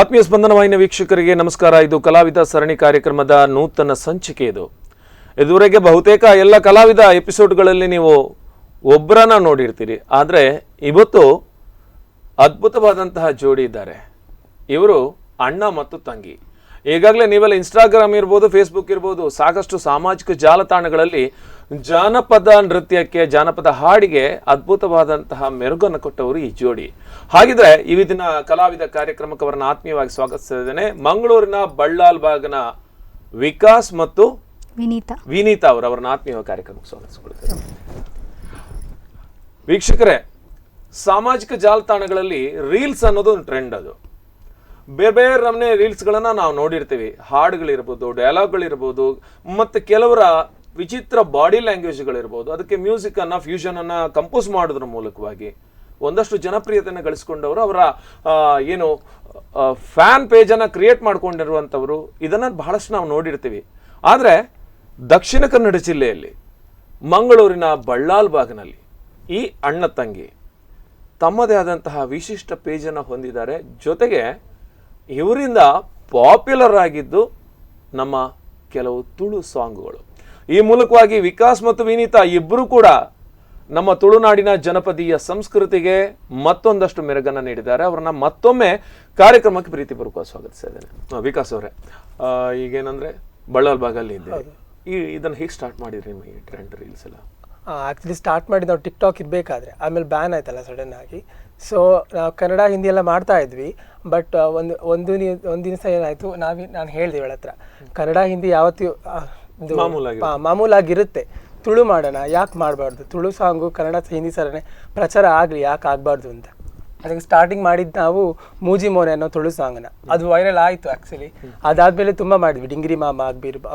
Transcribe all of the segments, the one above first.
ಆತ್ಮೀಯ ಸ್ಪಂದನ ವಾಹಿನಿ ವೀಕ್ಷಕರಿಗೆ ನಮಸ್ಕಾರ. ಇದು ಕಲಾವಿದ ಸರಣಿ ಕಾರ್ಯಕ್ರಮದ ನೂತನ ಸಂಚಿಕೆ ಇದು. ಇದುವರೆಗೆ ಬಹುತೇಕ ಎಲ್ಲ ಕಲಾವಿದ ಎಪಿಸೋಡ್ಗಳಲ್ಲಿ ನೀವು ಒಬ್ಬರನ್ನ ನೋಡಿರ್ತೀರಿ. ಆದರೆ ಇವತ್ತು ಅದ್ಭುತವಾದಂತಹ ಜೋಡಿ ಇದ್ದಾರೆ. ಇವರು ಅಣ್ಣ ಮತ್ತು ತಂಗಿ. ಈಗಾಗಲೇ ನೀವೆಲ್ಲ ಇನ್ಸ್ಟಾಗ್ರಾಮ್ ಇರ್ಬೋದು, ಫೇಸ್ಬುಕ್ ಇರ್ಬೋದು, ಸಾಕಷ್ಟು ಸಾಮಾಜಿಕ ಜಾಲತಾಣಗಳಲ್ಲಿ ಜಾನಪದ ನೃತ್ಯಕ್ಕೆ, ಜಾನಪದ ಹಾಡಿಗೆ ಅದ್ಭುತವಾದಂತಹ ಮೆರುಗನ್ನು ಕೊಟ್ಟವರು ಈ ಜೋಡಿ. ಹಾಗಿದ್ರೆ ಈ ದಿನ ಕಲಾವಿದ ಕಾರ್ಯಕ್ರಮಕ್ಕೆ ಅವರನ್ನು ಆತ್ಮೀಯವಾಗಿ ಸ್ವಾಗತಿಸ್ತಾ ಇದ್ದೇನೆ. ಮಂಗಳೂರಿನ ಬಳ್ಳಾಲ್ ಬಾಗ್ನ ವಿಕಾಸ್ ಮತ್ತು ವಿನೀತಾ. ವಿನೀತಾ ಅವರು, ಅವರನ್ನ ಆತ್ಮೀಯ ಕಾರ್ಯಕ್ರಮಕ್ಕೆ ಸ್ವಾಗತಿಸಿಕೊಳ್ತೇನೆ. ವೀಕ್ಷಕರೇ, ಸಾಮಾಜಿಕ ಜಾಲತಾಣಗಳಲ್ಲಿ ರೀಲ್ಸ್ ಅನ್ನೋದು ಒಂದು ಟ್ರೆಂಡ್. ಅದು ಬೇರೆ ಬೇರೆ ನಮೂನೆ ರೀಲ್ಸ್ಗಳನ್ನು ನಾವು ನೋಡಿರ್ತೀವಿ. ಹಾಡುಗಳಿರ್ಬೋದು, ಡೈಲಾಗ್ಗಳಿರ್ಬೋದು, ಮತ್ತು ಕೆಲವರ ವಿಚಿತ್ರ ಬಾಡಿ ಲ್ಯಾಂಗ್ವೇಜ್ಗಳಿರ್ಬೋದು. ಅದಕ್ಕೆ ಮ್ಯೂಸಿಕನ್ನು, ಫ್ಯೂಷನನ್ನು ಕಂಪೋಸ್ ಮಾಡೋದ್ರ ಮೂಲಕವಾಗಿ ಒಂದಷ್ಟು ಜನಪ್ರಿಯತೆಯನ್ನು ಗಳಿಸ್ಕೊಂಡವರು, ಅವರ ಏನು ಫ್ಯಾನ್ ಪೇಜನ್ನು ಕ್ರಿಯೇಟ್ ಮಾಡ್ಕೊಂಡಿರುವಂಥವರು, ಇದನ್ನು ಬಹಳಷ್ಟು ನಾವು ನೋಡಿರ್ತೀವಿ. ಆದರೆ ದಕ್ಷಿಣ ಕನ್ನಡ ಜಿಲ್ಲೆಯಲ್ಲಿ ಮಂಗಳೂರಿನ ಬಳ್ಳಾಲ್ ಬಾಗ್ನಲ್ಲಿ ಈ ಅಣ್ಣ ತಂಗಿ ತಮ್ಮದೇ ಆದಂತಹ ವಿಶಿಷ್ಟ ಪೇಜನ್ನು ಹೊಂದಿದ್ದಾರೆ. ಜೊತೆಗೆ ಇವರಿಂದ ಪಾಪ್ಯುಲರ್ ಆಗಿದ್ದು ನಮ್ಮ ಕೆಲವು ತುಳು ಸಾಂಗ್ಗಳು. ಈ ಮೂಲಕವಾಗಿ ವಿಕಾಸ್ ಮತ್ತು ವಿನೀತಾ ಇಬ್ಬರೂ ಕೂಡ ನಮ್ಮ ತುಳುನಾಡಿನ ಜನಪದೀಯ ಸಂಸ್ಕೃತಿಗೆ ಮತ್ತೊಂದಷ್ಟು ಮೆರುಗನ್ನು ನೀಡಿದ್ದಾರೆ. ಅವರನ್ನ ಮತ್ತೊಮ್ಮೆ ಕಾರ್ಯಕ್ರಮಕ್ಕೆ ಪ್ರೀತಿಪೂರ್ವಕ ಸ್ವಾಗತಿಸ್ತಾ ಇದ್ದೇನೆ. ವಿಕಾಸ್ ಅವರೇ, ಈಗೇನಂದ್ರೆ ಬಳ್ಳಾಲ್ ಬಾಗಲ್ಲಿ ಇದ್ದೀರಿ. ಇದನ್ನು ಹೇಗೆ ಸ್ಟಾರ್ಟ್ ಮಾಡಿದ್ರಿ ನಿಮ್ಮ ಈ ಟ್ರೆಂಡ್ ರೀಲ್ಸ್ ಎಲ್ಲ? ಆ್ಯಕ್ಚುಲಿ ಸ್ಟಾರ್ಟ್ ಮಾಡಿ ನಾವು ಟಿಕ್ ಟಾಕ್ ಇರಬೇಕಾದ್ರೆ, ಆಮೇಲೆ ಬ್ಯಾನ್ ಆಯ್ತಲ್ಲ ಸಡನ್ ಆಗಿ. ಸೊ ನಾವು ಕನ್ನಡ, ಹಿಂದಿ ಎಲ್ಲ ಮಾಡ್ತಾ ಇದ್ವಿ. ಬಟ್ ಒಂದು ಒಂದು ಒಂದು ದಿವಸ ಏನಾಯಿತು, ನಾನು ಹೇಳಿದೆ ಇವಳ ಹತ್ರ, ಕನ್ನಡ ಹಿಂದಿ ಯಾವತ್ತೂ ಇದು ಮಾಮೂಲಾಗಿರುತ್ತೆ. ಮಾಮೂಲಾಗಿರುತ್ತೆ, ತುಳು ಮಾಡೋಣ, ಯಾಕೆ ಮಾಡಬಾರ್ದು? ತುಳು ಸಾಂಗು ಕನ್ನಡ ಹಿಂದಿ ಸರನೇ ಪ್ರಚಾರ ಆಗಲಿ, ಯಾಕೆ ಆಗಬಾರ್ದು ಅಂತ. ಅದಕ್ಕೆ ಸ್ಟಾರ್ಟಿಂಗ್ ಮಾಡಿದ್ದು ನಾವು ಮೂಜಿ ಮೋನೆ ಅನ್ನೋ ತುಳು ಸಾಂಗ್ನ. ಅದು ವೈರಲ್ ಆಯಿತು ಆ್ಯಕ್ಚುಲಿ. ಅದಾದಮೇಲೆ ತುಂಬ ಮಾಡಿದ್ವಿ. ಡಿಂಗ್ರಿ ಮಾಮ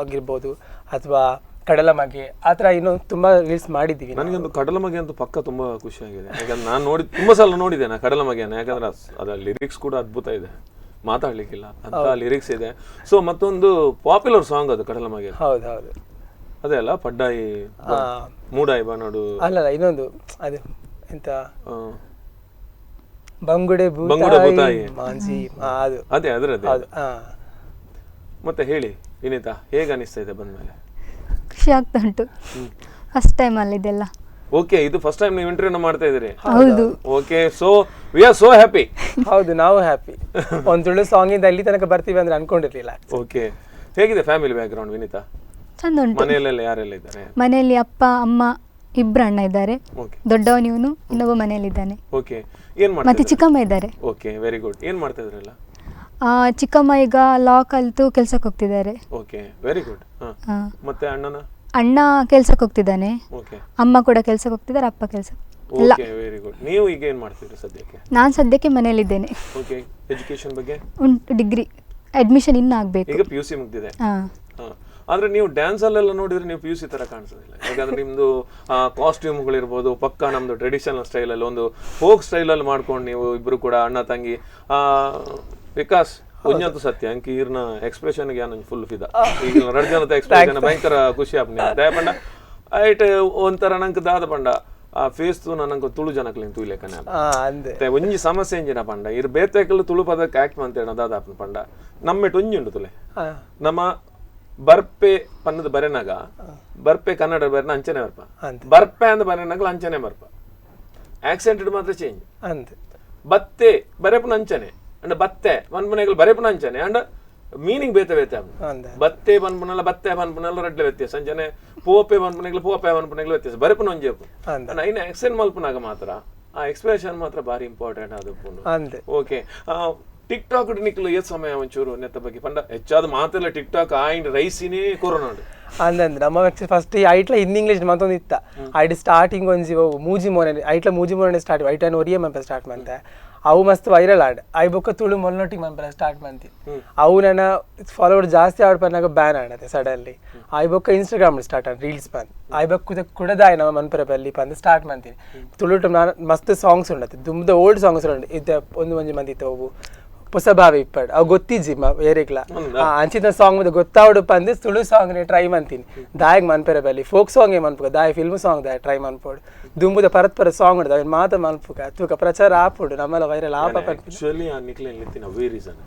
ಆಗಿರ್ಬೋದು ಅಥವಾ ಕಡಲ ಮಗೆ, ಆ ಥರ ಇನ್ನೂ ತುಂಬ ರೀಲ್ಸ್ ಮಾಡಿದ್ದೀವಿ ನಾವು. ನನಗೊಂದು ಕಡಲ ಮಗೆ ಅಂತೂ ಪಕ್ಕ ತುಂಬಾ ಖುಷಿಯಾಗಿದೆ. ಯಾಕಂದ್ರೆ ನಾನು ನೋಡಿ ತುಂಬಾ ಸಲ ನೋಡಿದ್ದೇನೆ ನಾ ಕಡಲ ಮಗೆಯನ್ನು. ಯಾಕಂದ್ರೆ ಅದರ ಲಿರಿಕ್ಸ್ ಕೂಡ ಅದ್ಭುತ ಇದೆ, ಮಾತಾಡ್ಲಿಕ್ಕಿಲ್ಲ ಅಂತ ಲಿರಿಕ್ಸ್ ಇದೆ. ಸೊ ಮತ್ತೊಂದು ಪಾಪ್ಯುಲರ್ ಸಾಂಗ್ ಅದು ಕಡಲ ಮಗೆ. ಹೌದು ಹೌದು ಅದೇ ಅಲ್ಲ, ಪಡ್ಡಾಯಿ ಮೂಡಾಯಿ ಬನಡು. ಅಲ್ಲಲ್ಲ, ಇನ್ನೊಂದು ಅದು ಎಂತ, ಬಂಗುಡೆ. ಬಂಗುಡೆ ಬೂತಾಯಿ ಬೂತಾಯಿ. ಮಾಂಜಿ, ಅದು. ಅದೇ, ಅದರದ್ದೇ. ಹೌದು. ಮತ್ತೆ ಹೇಳಿ ವಿನೀತಾ, ಹೇಗೆ ಅನಿಸ್ತಾ ಇದೆ ಬಂದ್ಮೇಲೆ? ಖುಷಿ ಆಗ್ತಾ ಉಂಟು. ಫಸ್ಟ್ ಟೈಮ್ ಅಲ್ಲ ಇದೆಲ್ಲ. ಓಕೆ, ಇದು ಫಸ್ಟ್ ಟೈಮ್ ನೀವು ಇಂಟರ್ವ್ಯೂ ಮಾಡ್ತಾ ಇದ್ದೀರಿ? ಹೌದು. Okay, so we are so happy. ಹೌದು, ನಾವು ಹ್ಯಾಪಿ. ಒಂದು ತುಳು ಸಾಂಗ್ ಇಂದ ಇಲ್ಲಿ ತನಕ ಬರ್ತೀವಿ ಅಂದ್ರೆ ಅನ್ಕೊಂಡಿರ್ಲಿಲ್ಲ. ಓಕೆ, ಹೇಗಿದೆ family back ground Vinita? ಚಂದ ಉಂಟು. ಮನೆಯಲ್ಲೆಲ್ಲ ಯಾರೆಲ್ಲ ಇದ್ದಾರೆ? ಮನೆಯಲ್ಲಿ ಅಪ್ಪ, ಅಮ್ಮ, ಇಬ್ರು ಅಣ್ಣ ಇದ್ದಾರೆ. ದೊಡ್ಡವನು ಇವನು, ಇನ್ನೊಬ್ಬ ಮನೆಯಲ್ಲಿದ್ದಾನೆ. ಓಕೆ, ಏನ್ ಮತ್ತೆ ಮಾಡ್ತಾ? ಚಿಕ್ಕಮ್ಮ ಇದ್ದಾರೆ. Okay, very good. ಏನ್ ಮಾಡ್ತಾ ಇದ್ರಲ್ಲ? ಚಿಕ್ಕಮ್ಮ ಈಗ ಲಾ ಕಲಿತು ಕೆಲ್ಸಕ್ಕೆ ಹೋಗ್ತಿದ್ದಾರೆ. Okay, very good. ಮತ್ತೆ ಅಣ್ಣನ? ಅಣ್ಣ ಕೆಲ್ಸಕ್ಕೆ ಹೋಗ್ತಿದ್ದಾನೆ. ಅಮ್ಮ ಕೂಡ ಕೆಲ್ಸಕ್ಕೆ ಹೋಗ್ತಿದ್ದಾರೆ, ಅಪ್ಪ ಕೆಲಸ ಎಲ್ಲ. Okay, very good. ನೀವು ಈಗ ಏನ್ ಮಾಡ್ತಿದ್ರಿ ಸದ್ಯಕ್ಕೆ? ನಾನು ಸದ್ಯಕ್ಕೆ ಮನೆಯಲ್ಲಿದ್ದೇನೆ. ಓಕೆ, ಎಜುಕೇಶನ್ ಬಗ್ಗೆ? ಉಂಟು, ಡಿಗ್ರಿ ಅಡ್ಮಿಷನ್ ಇನ್ನೂ ಆಗಬೇಕು. ಈಗ ಪಿಯುಸಿ ಮುಗ್ದಿದೆ? ಹಾಂ. ಆದ್ರೆ ನೀವು ಡ್ಯಾನ್ಸ್ ಅಲ್ಲೆಲ್ಲ ನೋಡಿದ್ರೆ ನೀವು ಪಿಯುಸಿ ತರ ಕಾಣಿಸೋದಿಲ್ಲ. ಯಾಕಂದ್ರೆ ನಿಮ್ದು ಕಾಸ್ಟ್ಯೂಮ್ಗಳಿರ್ಬೋದು, ಪಕ್ಕ ನಮ್ದು ಟ್ರೆಡಿಷನಲ್ ಸ್ಟೈಲಲ್ಲಿ, ಒಂದು ಫೋಕ್ ಸ್ಟೈಲಲ್ಲಿ ಮಾಡ್ಕೊಂಡು ನೀವು ಇಬ್ರು ಕೂಡ ಅಣ್ಣ ತಂಗಿ. ವಿಕಾಸ್, ಒಂಜಂತು ಸತ್ಯ, ಅಂಕಿ ಈರ್ನ ಎಕ್ಸ್ಪ್ರೆಷನ್ಗೆ ನಾನು ಫುಲ್ ಫಿದಾ. ಈಗ ರಡ್ ಜನದ ಎಕ್ಸ್ಪ್ರೆಷನ್ ಭಯಂಕರ ಖುಷಿ ಆಪ್ನಿ. ದಯಪಂಡ ಐಟ್ ಒಂಥರ ನಂಗೆ ದಾದ ಪಂಡ ಆ ಫೇಸ್ ತು ನಂಗೆ ತುಳು ಜನಕ್ಲಿನ್ ತೂಲೆಕನೆ. ಅಂದೆ. ಮತ್ತೆ ಒಂಜಿ ಸಮಸ್ಯೆ ಎಂಜಿನ ಪಂಡ, ಇರ್ ಬೇತೆಕಲ್ ತುಳು ಪದಕ್ಕೆ ಆಕ್ಟ್ ಮಂತೇಣ ದಾದ ಆಪ್ನ ಪಂಡ, ನಮ್ಮೆಟ್ ಒಂಜಿ ಉಂಡು ತುಲೆ. ನಮ್ಮ ಬರ್ಪೆ ಪನ್ನದ ಬರೆನಾಗ, ಬರ್ಪೆ ಕನ್ನಡ ಬರೆನ ಅಂಚನೆ ಬರ್ಪ. ಅಂತೆ. ಬರ್ಪೆ ಅಂದ ಬರೆನಾಗಲ ಅಂಚನೆ ಬರ್ಪ, ಆಕ್ಸೆಂಟ್ ಮಾತ್ರ ಚೇಂಜ್. ಅಂತೆ. ಬತ್ತೆ ಬರೆಪುನ ಅಂಚನೆ ಅಂಡ, ಬತ್ತೆ ಪನ್ಪುನೆಗಲ್ ಬರೆಪುನ ಅಂಚನೆ ಅಂಡ, ಮೀನಿಂಗ್ ಬೇತೆ ಬೇತೆ ಆಪುಂಡು. ಅಂದೆ. ಬತ್ತೆ ಪನ್ಪುನಲ್ಲ, ಬತ್ತೆ ಪನ್ಪುನಲ್ಲ ರಡ್ಲೆ ವ್ಯತ್ಯಾಸ. ಅಂಚನೆ ಪೋಪೆ ಪನ್ಪುನೆಗ್ಲ ಪೋಪೆ ಪನ್ಪುನೆಗ್ಲ ವ್ಯತ್ಯಾಸ, ಬರೆಪುನ ಒಂಜಿ ಆಪುಂಡು. ಅಂದೆ. ಅಂಡ ಐನ ಆಕ್ಸೆಂಟ್ ಮಲ್ಪುನಾಗ ಮಾತ್ರ ಆ ಎಕ್ಸ್ಪ್ರೆಷನ್ ಮಾತ್ರ ಭಾರಿ ಇಂಪಾರ್ಟೆಂಟ್ ಆದುಪ್ಪುಂಡು. ಅಂದೆ. Okay, tick talk ನಿಕ್ಲು ಏತ್ ಸಮಯ ಒಂಚೂರು ನೆತ್ತ ಬಗ್ಗೆ ಪಂಡ, ಹೆಚ್ಚಾದ ಮಾತೆಲ್ಲ ಟಿಕ್ ಟಾಕ್ ಆಯಿಂಡ್ ರೈಸಿನೇ ಕೊರೋನಾ ಉಂಡು. ಅಂದಂದ್ರೆ ನಮ್ಮ ಫಸ್ಟ್ ಐಟ್ಲ ಹಿಂದಿ ಇಂಗ್ಲೀಷ್ ಮತ್ತೊಂದು ಇತ್ತ. ಐಟ್ ಸ್ಟಾರ್ಟಿಂಗ್ ಒಂಜಿ ಅವು ಮೂಜಿ ಮೋನೆ, ಐಟ್ಲ ಮೂಜಿ ಮೋನೆ ಸ್ಟಾರ್ಟ್, ಐಟನ್ ಒರಿಯೇ ಮನ್ಪೆ ಸ್ಟಾರ್ಟ್ ಮಂತೆ. ಅವು ಮಸ್ತ್ ವೈರಲ್ ಆಡ್. I ಬೊಕ್ಕ ತುಳು ಮೊಲ್ನೊಟ್ಟಿಗೆ ಮನ್ಪೆರ ಸ್ಟಾರ್ಟ್ ಮಂತಿ. ಅವು ನನ್ನ ಫಾಲೋವರ್ ಜಾಸ್ತಿ ಆಡ್ ಪನ್ನಾಗ ಬ್ಯಾನ್ ಆಡತ್ತೆ ಸಡನ್ಲಿ. I ಬೊಕ್ಕ ಇನ್ಸ್ಟಾಗ್ರಾಮ್ ಸ್ಟಾರ್ಟ್ ಆಡ್ ರೀಲ್ಸ್ ಬಂದ್. I ಬೊಕ್ಕ ಕುಡದಾಯ್ ನಮ್ಮ ಮನ್ಪೆರ ಬಲ್ಲಿ ಪಂದ್ ಸ್ಟಾರ್ಟ್ ಮಂತೀನಿ. ತುಳುಟು ನಾನು ಮಸ್ತ್ ಸಾಂಗ್ಸ್ ಉಂಡತ್ತೆ, ದುಂಬದ ಓಲ್ಡ್ ಸಾಂಗ್ಸ್ ಉಂಟು. ಇದ್ದ ಒಂದು ಒಂಜಿ ಮಂದಿ ಇತ್ತು ಅವು. ಪೊಸ ಭಾವೆ ಇಪ್ಪಡ್ ಅವು ಗೊತ್ತಿಜ್ಜಿ ಏರಿಗ್ಲ ಅಂಚಿನ ಸಾಂಗ್ ಮತ್ತೆ ಗೊತ್ತಾವಡು ಪಂದು ತುಳು ಸಾಂಗ್ ಟ್ರೈ ಮಂತೀನಿ ದಾಯಗ್ ಮನ್ಪೆರೆ ಬಲ್ಲಿ ಫೋಕ್ ಸಾಂಗ್ ಮನ್ಪುಗ ದಾಯ ಫಿಲ್ಮ್ ಸಾಂಗ್ ದಾಯ ಟ್ರೈ ಮನ್ಪೋಡು ದುಂಬುದ ಪರತ್ಪರ ಸಾಂಗ್ ಉಂಡು ಅವೆನ್ ಮಾತ ಮನ್ಪುಗ ತೂಕ ಪ್ರಚಾರ ಆಪುಡು ನಮ್ಮಲ ವೈರಲ್ ಆಪ. ಆಕ್ಚುಲಿ ಆ ನಿಕ್ಲೆ ನಿತ್ತಿನ ಅವೇ ರೀಸನ್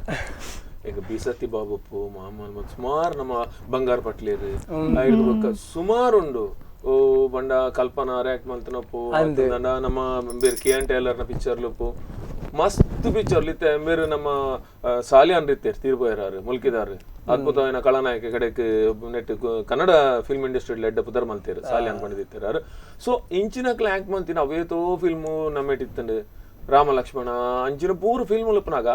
ಈಗ ಬೀಸತಿ ಬಾಬಪ್ಪು ಮಾಮೂಲ್ ಸುಮಾರು ನಮ್ಮ ಬಂಗಾರ ಪಟ್ಲೇರು ಬೊಕ್ಕ ಸುಮಾರು ಉಂಡು ಓ ಬಂಡ ಕಲ್ಪನಾ ರ್ಯಾಕ್ ಮಲ್ತನಪ್ಪು ನಮ್ಮ ಬೇರೆ K N Taylor ನ ಪಿಕ್ಚರ್ ಲುಪ್ಪು ಮಸ್ತ್ ಪಿಕ್ಚರ್ ಲಿತ್ತೆ ಬೇರೆ ನಮ್ಮ ಸಾಲಿಯಾನ್ ರೀತಿಯರ್ ತೀರ್ಪೋಯರಾರು ಮುಲ್ಕಿದಾರು ಅದ್ಭುತವಾದ ಕಳನಾಯಕ ಕಡೆಕ್ net Kannada film industry ಎಡ್ಡ ಪುದರ್ ಮಲ್ತೇರು ಸಾಲಿಯಾನ್ ಪಂಡಿದಿತ್ತಾರು. ಸೊ ಇಂಚಿನಕ್ಲೆ ಆಕ್ಟ್ ಮಲ್ತಿನ ಅವೇತೋ ಫಿಲ್ಮು ನಮ್ಮೆಟ್ಟಿತ್ತಂಡು ರಾಮ ಲಕ್ಷ್ಮಣ ಅಂಚಿನ ಪೂರ ಫಿಲ್ಮ್ ಲುಪ್ಪನಾಗ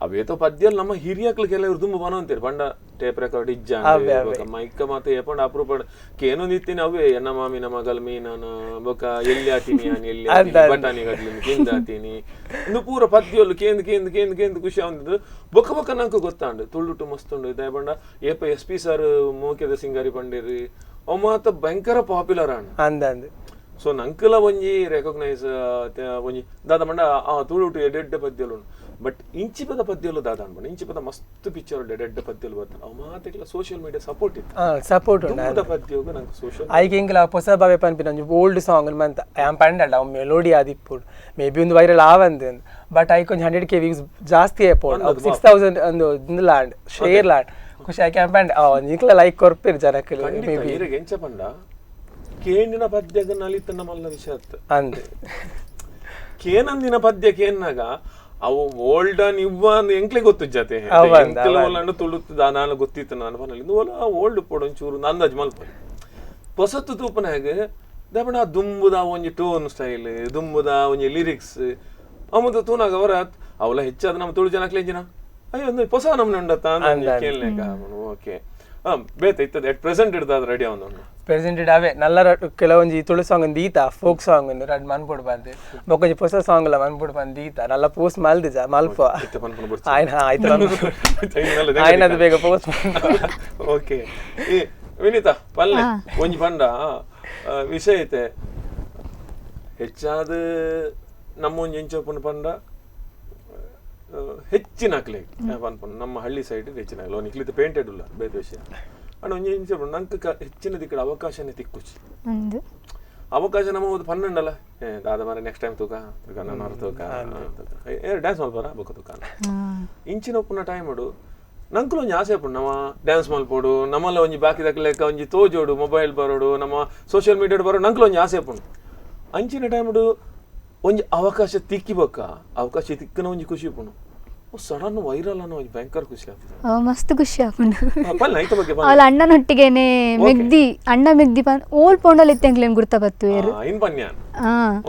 ಅವೇತೋ ಪದ್ಯಲ್ ನಮ್ಮ ಹಿರಿಯಕ್ಲು ಕೆಲವರು ತುಂಬ ಬನ ಅಂತೀರಿ ಬಂಡ ಟೇಪ್ ರೆಕಾರ್ಡ್ ಇಜ್ಜ ಮೈಕ ಮಾತ ಏಪಂಡ ಅಪ್ರೂಪ ಕೇನೊಂದು ಇತ್ತೀನಿ ಅವೇ ಎನ್ನ ಮಾಮಿನ ಮಗಲ್ ಮೀನನ ಬೊಕ ಎಲ್ಲಿ ಆತೀನಿ ಎಲ್ಲಿ ಬಟಾಣಿ ಗಡ್ಲಿ ತಿಂದಾತೀನಿ ಇಂದು ಪೂರ ಪದ್ಯೊಲ್ಲು ಕೇಂದ್ ಕೇಂದ್ ಕೇಂದ್ ಕೇಂದ್ ಖುಷಿ ಆವಂದಿದ್ದು ಬೊಕ್ಕ ಬೊಕ್ಕ ನಂಗೆ ಗೊತ್ತಾಂಡು ತುಳುಟು ಮಸ್ತುಂಡು ಇದೇ ಬಂಡ ಏಪ S P sir ಮೋಕೆದ ಸಿಂಗಾರಿ ಪಂಡೇರಿ ಅವ್ ಮಾತ ಭಯಂಕರ ಪಾಪ್ಯುಲರ್ ಆಂಡ್ ಅಂದಂದು. ಸೊ ನಂಕಲ ಒಂಜಿ ರೆಕಗ್ನೈಸ್ ಒಂಜಿ ದಾದ ಮಂಡ ಆ ತುಳುಟು ಎಡೆಡ್ಡೆ ಪದ್ಯಲು ಬಟ್ ಇಂಚಿಪದ ಪದ್ಯಲು ದಾದ ಅನ್ಬಂಡ ಇಂಚಿಪದ ಮಸ್ತ್ ಪಿಕ್ಚರ್ ಎಡೆಡ್ಡೆ ಪದ್ಯಲು ಬರ್ತಾನೆ ಅವು ಮಾತೆಲ್ಲ social media support ಇತ್ತು ಸಪೋರ್ಟ್ ಉಂಟು ಪದ್ಯೋಗ ನಂಗೆ ಸೋಷಿಯಲ್ ಐಕೆ ಇಂಗ್ಲ ಹೊಸ ಬಾವೆ ಪನ್ಪಿನ ಒಂಜಿ ಓಲ್ಡ್ ಸಾಂಗ್ ಮಂತ ಆಮ್ ಪಂಡಲ್ಲ ಅವು ಮೆಲೋಡಿ ಆದಿಪ್ಪುಡು ಮೇ ಬಿ ಒಂದು ವೈರಲ್ ಆವಂದು ಬಟ್ ಐಕ್ ಒಂಜಿ 100K views ಜಾಸ್ತಿ ಆಪೋಡು 6000 ಒಂದು land share land ಖುಷಿ ಆಯ್ಕೆ ಆಮ್ ಪಂಡ ನಿಕ್ಲ ಲೈಕ್ ಕೊರ್ಪಿರ್ ಜನಕ್ಕೆ ಮೇ ಬಿ ಎಂಚ ಪಂಡ ಕೇಂದಿನ ಪದ್ಯಗ ನಲಿತ ನಮ್ಮಲ್ಲ ವಿಷಯ ಅಂದ್ ಕೇನಂದಿನ ಪದ್ಯ ಕೇನ್ನಾಗ ಅವು ಓಲ್ಡ್ ಇವ್ವ ಎಂಕ್ಲೆ ಗೊತ್ತು ಜತೆ ಎಂಕ್ಲೆ ತುಳುತ್ತ ನಾನು ಗೊತ್ತಿತ್ತು ನಾನು ಪನ್ನಲ್ಲಿ ಓಲ ಓಲ್ಡ್ ಪೋಡು ಒಂಚೂರು ಅಂದಾಜು ಮಲ್ಪೊಲಿ ಹೊಸತ್ತು ತೂಪನಾಗ ದಪಣ ದುಂಬುದ ಒಂಜಿ ಟೋನ್ ಸ್ಟೈಲ್ ದುಂಬುದ ಒಂಜಿ ಲಿರಿಕ್ಸ್ ಅಮ್ಮದ ತೂನಾಗ ಅವರ ಅವಲ ಹೆಚ್ಚಾದ ನಮ್ಮ ತುಳು ಜನಕ್ಲೆ ಎಂಜಿನ ಅಯ್ಯೋ ಒಂದು ಹೊಸ ನಮ್ನೆ ಉಂಡತ್ತ ಕೇಳಲೇಕ ಓಕೆ ಬೇತ ಇತ್ತದ ಎಟ್ ಪ್ರೆಸೆಂಟ್ ಇಡ್ದಾದ ರೆಡಿ ಅವನು ಪ್ರೆಸೆಂಟೆಡ್ ಅವೇ ನಲ್ಲ ಕೆಲವೊಂಜಿ ತುಳು ಸಾಂಗ್ ಒಂದು ದೀತ ಫೋಕ್ ಸಾಂಗ್ ಒಂದು ರಡ್ ಮನ್ಪುಡು ಬಂದು ಬೊಕ್ಕೊಂಜಿ ಹೊಸ ಸಾಂಗ್ ಎಲ್ಲ ಮನ್ಪುಡು ಬಂದು ದೀತ ನಲ್ಲ ಪೋಸ್ಟ್ ಮಲ್ದಿಜ ಮಲ್ಪ ಆಯ್ನ ಆಯ್ತು ಆಯ್ನದು ಬೇಗ ಪೋಸ್ಟ್. ಓಕೆ ಈ ವಿನೀತಾ ಪಲ್ಲೆ ಒಂಜಿ ಪಂಡ ವಿಷಯ ಐತೆ ಹೆಚ್ಚಾದ ನಮ್ಮ ಒಂಜಿ ಎಂಚೋಪುನ ಪಂಡ ಹೆಚ್ಚಿನ ಅಕ್ಲೆ ಪನ್ಪುಂಡು ನಮ್ಮ ಹಳ್ಳಿ ಸೈಡ್ ಹೆಚ್ಚಿನ ನಿಕ್ಲಿತ ಪೇಂಟೆಡ್ ಉಲ್ಲ ಬೇತೆ ವಿಷಯ ಅಂಡ್ ಒಂಜಿ ಎಂಚ ನಂಗೆ ಹೆಚ್ಚಿನ ದಿಕ್ಕಡ ಅವಕಾಶನೇ ತಿಕ್ಕುಚಿ ಅವಕಾಶ ನಮ್ಮ ಒಂದು ಪನ್ನೊಂಡಲ್ಲ ದಾದ ಮಾರ ನೆಕ್ಸ್ಟ್ ಟೈಮ್ ತೂಕ ತೂಕ ನಾನು ತೂಕ ಏ ಡ್ಯಾನ್ಸ್ ಮಲ್ಪರ ಬೊಕ್ಕ ತೂಕ ಇಂಚಿನ ಒಪ್ಪುನ ಟೈಮ್ ಉಡು ನಂಕುಲು ಒಂಜಿ ಆಸೆ ಉಪ್ಪುಂಡು ನಮ್ಮ ಡ್ಯಾನ್ಸ್ ಮಲ್ಪೋಡು ನಮ್ಮಲ್ಲ ಒಂಜಿ ಬಾಕಿ ದಕ್ಕಲೆಕ್ಕ ಒಂಜಿ ತೋಜೋಡು ಮೊಬೈಲ್ ಬರೋಡು ನಮ್ಮ ಸೋಷಿಯಲ್ ಮೀಡಿಯಾಡ್ ಬರೋಡು ನಂಕುಲು ಒಂಜಿ ಆಸೆ ಉಪ್ಪುಂಡು ಅಂಚಿನ ಟೈಮ್ ಒಂಜಿ ಅವಕಾಶ ತಿಕ್ಕಿ ಬೊಕ್ಕ ಅವಕಾಶ ತಿಕ್ಕನ ಒಂಜಿ ಖುಷಿ ಉಪ್ಪುಂಡು ಸಡನ್ ವೈರಲ್ ಅನ್ನೋ ಒಂಜಿ ಭಯಂಕರ ಖುಷಿ ಆಗ್ತದೆ ಮಸ್ತ್ ಖುಷಿ ಆಪುಂಡು ಪಲ್ಲೆ ಐತ ಬಗ್ಗೆ ಅವಳ ಅಣ್ಣನೊಟ್ಟಿಗೆನೆ ಮೆಗ್ದಿ ಅಣ್ಣ ಮೆಗ್ದಿ ಪನ್ ಓಲ್ ಪೋಂಡಲ್ ಇತ್ತೆಂಕ್ಲೇನ್ ಗುರ್ತ ಬತ್ತುವೇರು ಇನ್ ಪನ್ಯಾನ್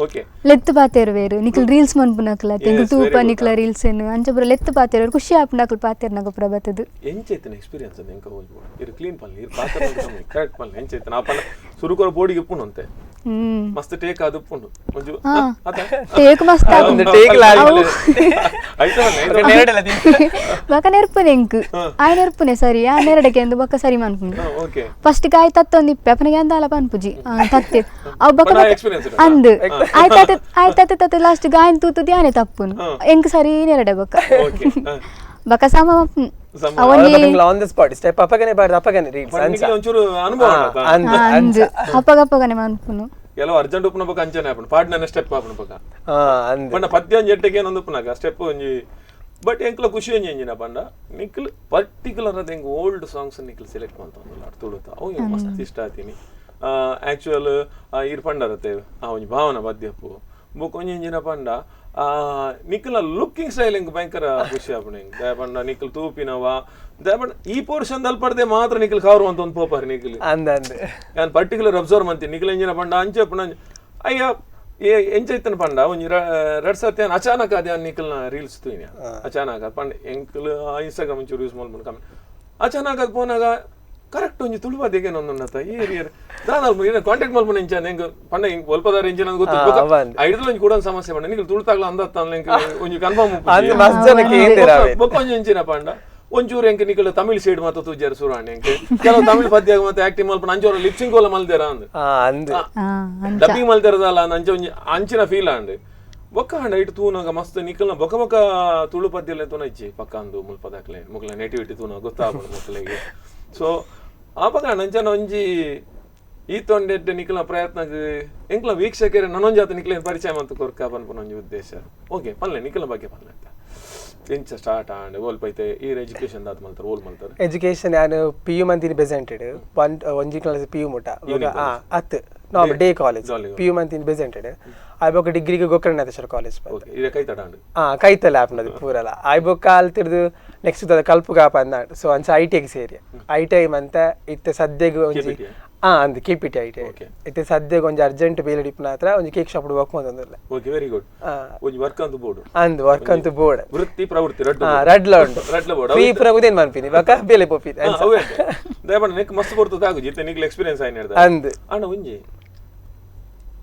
ಓಕೆ ಲೆತ್ತು ಪಾತೇರು ವೇರು ನಿಕ್ಲ್ ರೀಲ್ಸ್ ಮನ್ಪುನಕ್ಲ ತೆಂಗ್ ತೂಪ ನಿಕ್ಲ ರೀಲ್ಸ್ ಏನು ಅಂಚ ಪೂರ ಲೆತ್ತು ಪಾತೇರು ಖುಷಿ ಆಪುಂಡು ಅಕ್ಲು ಪಾತೇರ್ನಾಗ ಪೂರ ಬತ್ತದು ಎಂಚೈತನ ಎಕ್ಸ್ಪೀರಿಯನ್ಸ್ ಎಂಕ ಹೋಗಿ ಇರು ಕ್ಲೀನ್ ಪಲ್ಲೆ ಇರು ಪಾತ್ರ ಕರೆಕ್ಟ್ ಪಲ್ಲೆ ಎಂಚೈತನ ಆ ಪನ್ನ ಸುರುಕೊರ ಬೋಡಿಗೆ ಇಪ್ಪುಂಡು ಅಂತೆ ಮಸ್ತ್ ಟೇಕ್ ಅದು ಉಪ್ಪುಂಡು ಒಂಜು ಟೇಕ್ ಮಸ್ತ್ ಒಂದು ಟೇಕ್ ಬಕ ನೆರ್ಪುನೆ ಎಂಕ್ ಆಯ್ ನೆರ್ಪುನೆ ಸರಿ ಆ ನೆರಡಕ್ಕೆ ಎಂದು ಬೊಕ್ಕ ಸರಿ ಮನ್ಪುಂಡು ಓಕೆ ಫಸ್ಟ್ ಆಯ್ ತತ್ತೊಂದು ಇಪ್ಪೆ ಅಪ್ಪನಿಗೆ ಅಂದಾಲ ಪನ್ಪುಜಿ ತತ್ತೆ ಅವು ಬೊಕ್ಕ ಅಂದ್ ಆಯ್ ತತ್ತೆ ಆಯ್ ತತ್ತೆ ತತ್ತೆ ಲಾಸ್ಟ್ ಗಾಯನ್ ತೂತು ಧ್ಯಾನೆ ತಪ್ಪುನು ಎಂಕ್ ಸರಿ ನೆರಡೆ ಬೊಕ್ಕ ಬೊಕ್ಕ ಸಮ on the spot step ಅಪ್ಪಗನೆ ಬಾರ್ದು ಅಪ್ಪಗನೆ ರೀಲ್ಸ್ ಒಂಚೂರು ಅನುಭವ ಅಂದ್ ಅಪ್ಪಗಪ್ಪಗನೆ ಮನ್ಪುನು ಕೆಲವು ಅರ್ಜೆಂಟ್ ಉಪ್ಪುನ ಬೊಕ್ಕ ಅಂಚನೆ ಆಪುಂಡು ಪಾಡ್ನ ಸ್ಟೆಪ್ ಆಪುಂಡು ಬೊಕ್ಕ ಪಂಡ ಪದ್ಯ ಒಂಜಿ ಎಟ್ಟೆಗೆ ಏನೊಂದು ಉಪ್ಪುನಾಗ ಸ್ಟೆಪ್ ಒಂಜಿ ಬಟ್ ಎಂಕ್ಲ ಖುಷಿ ಒಂಜಿ ಎಂಜಿನ ಪಂಡ ನಿಕ್ಲ್ ಪರ್ಟಿಕ್ಯುಲರ್ ಅದ ಎಂಕ್ ಓಲ್ಡ್ ಸಾಂಗ್ಸ್ ನಿಕ್ಲ್ ಸೆಲೆಕ್ಟ್ ಮಂತೊಂದುಲ್ಲ ತುಳುತ ಅವು ಎಂಕ್ ಮಸ್ತ್ ಇಷ್ಟ ಆತೀನಿ ಆಕ್ಚುಯಲ್ ಇರ್ ಪಂಡರತೆ ಆ ಒಂಜಿ ಭಾವನ ಪದ್ಯಪ್ಪು ಬೊಕ್ಕ ಒಂಜಿ ಎಂಜಿನ ಪಂಡ ನಿಕ್ಲ ಲುಕ್ಕಿಂಗ್ ಸ್ಟೈಲ್ ಎಂಕ್ ಭಯಂಕರ ಖುಷಿ ಆಪುಂಡು ಎಂಕ್ ದಯ ಪಂಡ ನಿಕ್ಲ್ ತೂಪಿನವ ದಯ ಪಂಡ ಈ ಪೋರ್ಷನ್ ದಲ್ಪಡ್ದೆ ಮಾತ್ರ ನಿಕ್ಲ್ ಕಾರು ಅಂತ ಒಂದು ಪೋಪಾರ್ ನಿಕ್ಲ್ ಅಂದ ಅಂದ್ ಯಾನ್ ಪರ್ಟಿಕ್ಯುಲರ್ ಅಬ್ಸರ್ವ್ ಮಂತೀನಿ ನಿಕ್ಲ್ ಎಂಜಿನ ಪಂಡ ಅಂಚೆ ಪಂಡ ಅಯ್ಯ ಏ ಎಂಚೈತನ ಪಂಡ ಒಂಜಿ ರಡ್ ಸತ್ಯ ಅಚಾನಕ್ ಅದೇ ನಿಕ್ಲ್ನ ರೀಲ್ಸ್ ತೂಯಿನ ಅಚಾನಕ್ ಪಂಡ ಎಂಕ್ಲ್ ಇನ್ಸ್ಟಾಗ್ರಾಮ್ ಒಂಚೂರು ಯೂಸ್ ಮಲ್ಪುಂಡು ಕಮ್ಮಿ ಅಚಾನಕ್ ಅದು ಪೋನಾಗ ಕರೆಕ್ಟ್ ಒಂಜಿ ತುಳುವ ದೇಗೇನೊಂದುಂಡತ್ತ ಏರ್ ಏರ್ ದಾದ ಕಾಂಟ್ಯಾಕ್ಟ್ ಮಲ್ಪುನ ಇಂಚ ಎಂಕ್ ಪಂಡ ಎಂಕ್ ಒಲ್ಪದಾರ ಇಂಚಿನ ಗೊತ್ತು ಐಡ್ಲ ಒಂಜಿ ಕೂಡ ಸಮಸ್ಯೆ ಪಂಡ ನಿಕ್ಲ್ ತುಳುತಾಗ್ಲ ಅಂದತ್ತ ಎಂಕ್ ಒಂಜಿ ಕನ್ಫರ್ಮ್ ಬೊಕ್ಕ ಒಂಜಿ ಇಂಚಿನ ಪಂಡ ಒಂಚೂರು ಎಂಕ್ ನಿಕ್ಲ್ ತಮಿಳ್ ಸೈಡ್ ಮಾತ ತೂಜಾರ ಸುರಾಣಿ ಎಂಕ್ ಕೆಲವು ತಮಿಳ್ ಪದ್ಯ ಮತ್ತೆ ಆಕ್ಟಿಂಗ್ ಮಲ್ಪುನ ಅಂಚೋರ ಲಿಪ್ಸಿಂಗ್ ಓಲ ಮಲ್ದೇರ ಅಂದ್ ಡಬ್ಬಿಂಗ್ ಮಲ್ದೇರದಲ್ಲ ಅಂಚ ಒಂಜಿ ಅಂಚಿನ ಫೀಲ್ ಆಂಡ್. ಬೊಕ್ಕ ಹಂಡ ಇಟ್ಟು ತೂನಾಗ ಮಸ್ತ್ ನಿಕಲ್ನ ಬೊಕ ಬೊಕ ತುಳು ಪದ್ಯಲೆ ತೂನ ಇಜ್ಜಿ ಪಕ್ಕ ಅಂದು ಮುಲ್ಪದಾಕ್ಲೆ ಮುಕ್ಲ ನೇಟಿವಿಟಿ ತೂನ ಗೊತ್ತಾಗ್ಬೋದು ಮಕ್ಕಳಿಗೆ. ಸೊ ಆಪಗ ನಂಚನ ಒಂಜಿ ಈ ತೊಂಡೆಡ್ಡೆ ನಿಕಲ್ನ ಪ್ರಯತ್ನ ಎಂಕ್ಲ ವೀಕ್ಷಕರೇ ನನೊಂಜಾತ ನಿಕ್ಲೆ ಪರಿಚಯ ಮಂತು ಕೊರ್ಕ ಪನ್ಪುನ ಒಂಜಿ ಉದ್ದೇಶ. ಓಕೆ ಪನ್ಲೆ ನಿಕಲ್ನ ಬಗ್ಗೆ ಪನ್ಲೆ ಅಂತ ಎಂಚ ಸ್ಟಾರ್ಟ್ ಆಂಡ್ ಓಲ್ ಪೈತೆ ಈ ಎಜುಕೇಶನ್ ದಾತ್ ಮಲ್ತಾರೆ ಓಲ್ ಮಲ್ತಾರೆ? ಎಜುಕೇಶನ್ ಯಾನು ಪಿ ಯು ಮಂತಿನಿ ಬೆಸೆಂಟೆಡ್ ಒನ್ ಒಂಜಿ class P U ಮುಟ ಅತ್ normal day college P U ಮಂತಿನಿ ಬೆಸೆಂಟೆಡ್ ಆಯ್ ಬೊಕ್ಕ ಡಿಗ್ರಿಗೆ ಗೋಕರ್ಣನಾಥೇಶ್ವರ ಕಾಲೇಜ್ ಕೈತಲ್ಲ ಆಪ್ನದು ಪೂರಲ್ಲ ಆಯ್ ಬೊಕ್ಕ ಅಲ್ತಿರ್ದು ನೆಕ್ಸ್ಟ್ ಕಲ್ಪುಗಾಪ ಅಂದಾಂಡ್. ಸೊ ಅಂಚ I T ಐಗೆ ಸೇರಿ I T I ಮಂತ ಇತ್ತೆ ಸದ್ಯಗ್ ಒಂಜಿ ಅಂದ್ K P T I T I ಇತ್ತೆ ಸದ್ಯಗ್ ಒಂಜಿ ಅರ್ಜೆಂಟ್ ಬೇಲೆ ಡಿಪ್ಪುನ ಹತ್ರ ಒಂಜಿ cake shop work ಮಂತೊಂದುಲ್ಲೆ. Okay very good. ಒಂಜಿ ವರ್ಕ್ ಅಂತ ಬೋರ್ಡ್ ಅಂದ್ ವರ್ಕ್ ಅಂತ ಬೋರ್ಡ್ ವೃತ್ತಿ ಪ್ರವೃತ್ತಿ ರಡ್ಡ್ ರಡ್ಲ ಉಂಡು ರಡ್ಲ ಬೋರ್ಡ್ ಫ್ರೀ ಪ್ರಗುದೇನ್ ಮನ್ಪಿನಿ ಬೊಕ್ಕ ಬೇಲೆ ಪೋಪಿನಿ ಅವೇ ದಯಪಂಡ ನೆಕ್ ಮಸ್ತ್ ಪೊರ್ತು ತಾಗುಜಿ ಇತ್ತೆ ನಿಕ್ಲೆ ಎಕ್ಸ್ಪೀರಿಯನ್ಸ್ ಆಯ್ನ ಹೇಳ್ದ ಅಂದ್ ಅಣ್ಣ ಒಂಜಿ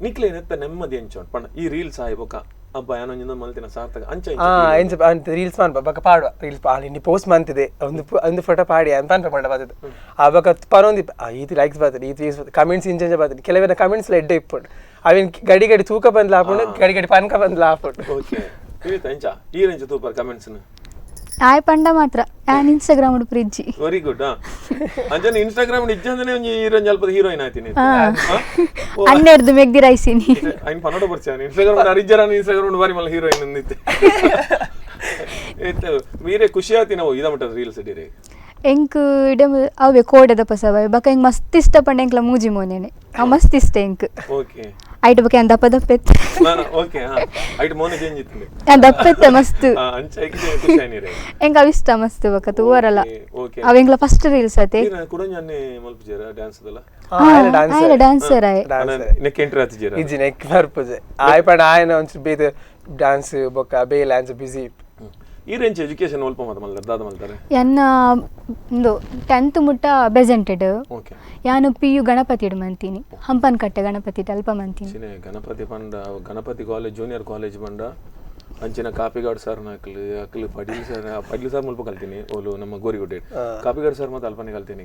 ನಿಕ್ಲೆ ನೆತ್ತ ನೆಮ್ಮದಿ ಎಂಚ ಪಂಡ ಈ ರೀಲ್ಸ್ ಆಯ್ ಬೊಕ್ಕ ಅಬ್ಬ ಯಾನೊಂಜಿ ಮಲ್ತಿನ ಸಾರ್ಥಕ ಅಂಚ ಎಂಚ ರೀಲ್ಸ್ ಮನ್ಪ ಬೊಕ್ಕ ಪಾಡುವ ರೀಲ್ಸ್ ಇಲ್ಲಿ ಪೋಸ್ಟ್ ಮಂತಿದೆ ಒಂದು ಒಂದು ಫೋಟೋ ಪಾಡಿ ಅಂತ ಪನ್ಪ ಪಂಡ ಬರ್ತದೆ ಆ ಬೊಕ್ಕ ಪನೊಂದಿ ಈತಿ ಲೈಕ್ಸ್ ಬರ್ತದೆ ಈತಿ ವ್ಯೂಸ್ ಬರ್ತದೆ ಕಮೆಂಟ್ಸ್ ಇಂಚ ಬರ್ತದೆ ಕೆಲವೆಲ್ಲ ಕಮೆಂಟ್ಸ್ ಎಡ್ಡೆ ಇಪ್ಪುಂಡು ಅವಿನ ಗಡಿ ಗಡಿ ತೂಕ ಬಂದ್ಲ ಹಾಪುಂಡು ಗಡಿ ಗಡಿ ಪನ್ಕ ಬಂದ್ಲ ಹಾಪುಂಡು. ಓಕೆ ಎಂಚ ಈ ರೇಂಜ್ ತೂಪರ್ ಕಮೆಂಟ್ಸ್ ಆಯ್ ಪಂಡ ಮಾತ್ರ ಯಾನ್ ಇನ್ಸ್ಟಾಗ್ರಾಮ್ ಉಡುಪು ಇಜ್ಜಿ. Very good. ಅಂಚನೆ ಇನ್ಸ್ಟಾಗ್ರಾಮ್ ಇಜ್ಜಂದನೆ ಒಂಜಿ ಹೀರೋಯಿನ್ ಅಲ್ಪದ ಹೀರೋಯಿನ್ ಆಯ್ತೀನಿ ಅನ್ನೆರ್ದು ಮೆಗ್ದಿ ರೈಸಿನಿ ಐನ್ ಪನ್ನಡ ಬರ್ಚಾನೆ ಇನ್ಸ್ಟಾಗ್ರಾಮ್ ಅರಿಜರಾನ ಇನ್ಸ್ಟಾಗ್ರಾಮ್ ಬಾರಿ ಮಲ್ಲ ಹೀರೋಯಿನ್ ಅಂದಿತ್ತೆ. ಮೀರೆ ಖುಷಿ ಆಯ್ತಿ ನಾವು ಇದ ಮಟ್ಟ ರೀಲ್ಸ್ ಇಡೀರಿ ಎಂಕ್ ಇಡ ಅವೇ ಕೋಡೆದ ಪಸವ ಬಕ ಎಂಕ್ ಮಸ್ತ್ ಇಷ್ಟ ಪಂಡ ಎಂಕ್ಲ ಮೂಜಿ ಮೋನೇನೆ ಅವ್ ಮಸ್ತ್ ಇಷ್ಟ ಎಂಕ್. ಓಕೆ ಐಟ್ ಬಕ ದಪ್ಪ ದಪ್ಪ ಓಕೆ ಐಟ್ ಮೋನೆ ಚೇಂಜ್ ಇತ್ತು ದಪ್ಪ ಮಸ್ತ್ ಅಂಚ ಖುಷಿ ಆಯ್ನಿರೆ ಎಂಕ್ ಅವ್ ಇಷ್ಟ ಮಸ್ತ್ ಬಕ ತೂವರಲ್ಲ ಅವ್ ಎಂಕ್ಲ ಫಸ್ಟ್ ರೀಲ್ಸ್ ಆತೆ. ಕುಡಂಜನ್ನೆ ಮಲ್ಪುಜೇರ ಡ್ಯಾನ್ಸ್ ದಲ್ಲ ಆಯ್ ಡ್ಯಾನ್ಸರ್ ಆಯ್ ನೆಕ್ ಎಂಟ್ರಿ ಆತಿಜೇರ ಇಜ್ಜಿ ನೆಕ್ ಬರ್ಪುಜೆ ಆಯ್ ಪಂಡ ಆಯನ ಒಂಚೂರು ಬೇತೆ ಡ್ಯಾನ್ಸ್ ಬೊಕ್ಕ ಬೇಲೆ ಅಂಚ ಬಿಸಿ. ಈ ರೇಂಜ್ ಎಜುಕೇಶನ್ ಒಲ್ಪ ಮಾತ ಮಲ್ತಾರೆ ದಾದ ಮಲ್ತಾರೆ? ಎನ್ನ ಒಂದು 10th ಮುಟ್ಟ ಬೆಸೆಂಟೆಡ್. ಓಕೆ ಯಾನು ಪಿ ಯು ಗಣಪತಿ ಇಡು ಮಂತೀನಿ ಹಂಪನಕಟ್ಟೆ ಗಣಪತಿ ಅಲ್ಪ ಮಂತೀನಿ. ಗಣಪತಿ ಪಂಡ ಗಣಪತಿ college junior college ಪಂಡ ಅಂಚಿನ ಕಾಪಿಗಾಡ್ ಸರ್ ಅಕ್ಲು ಅಕ್ಲು ಪಡೀಲ್ ಸರ್ ಪಡೀಲ್ ಸರ್ ಮುಲ್ಪ ಕಲ್ತೀನಿ ಓಲು ನಮ್ಮ ಗೋರಿಗುಡ್ಡೆ ಕಾಪಿಗಾಡ್ ಸರ್ ಮತ್ತೆ ಅಲ್ಪನೆ ಕಲ್ತೀನಿ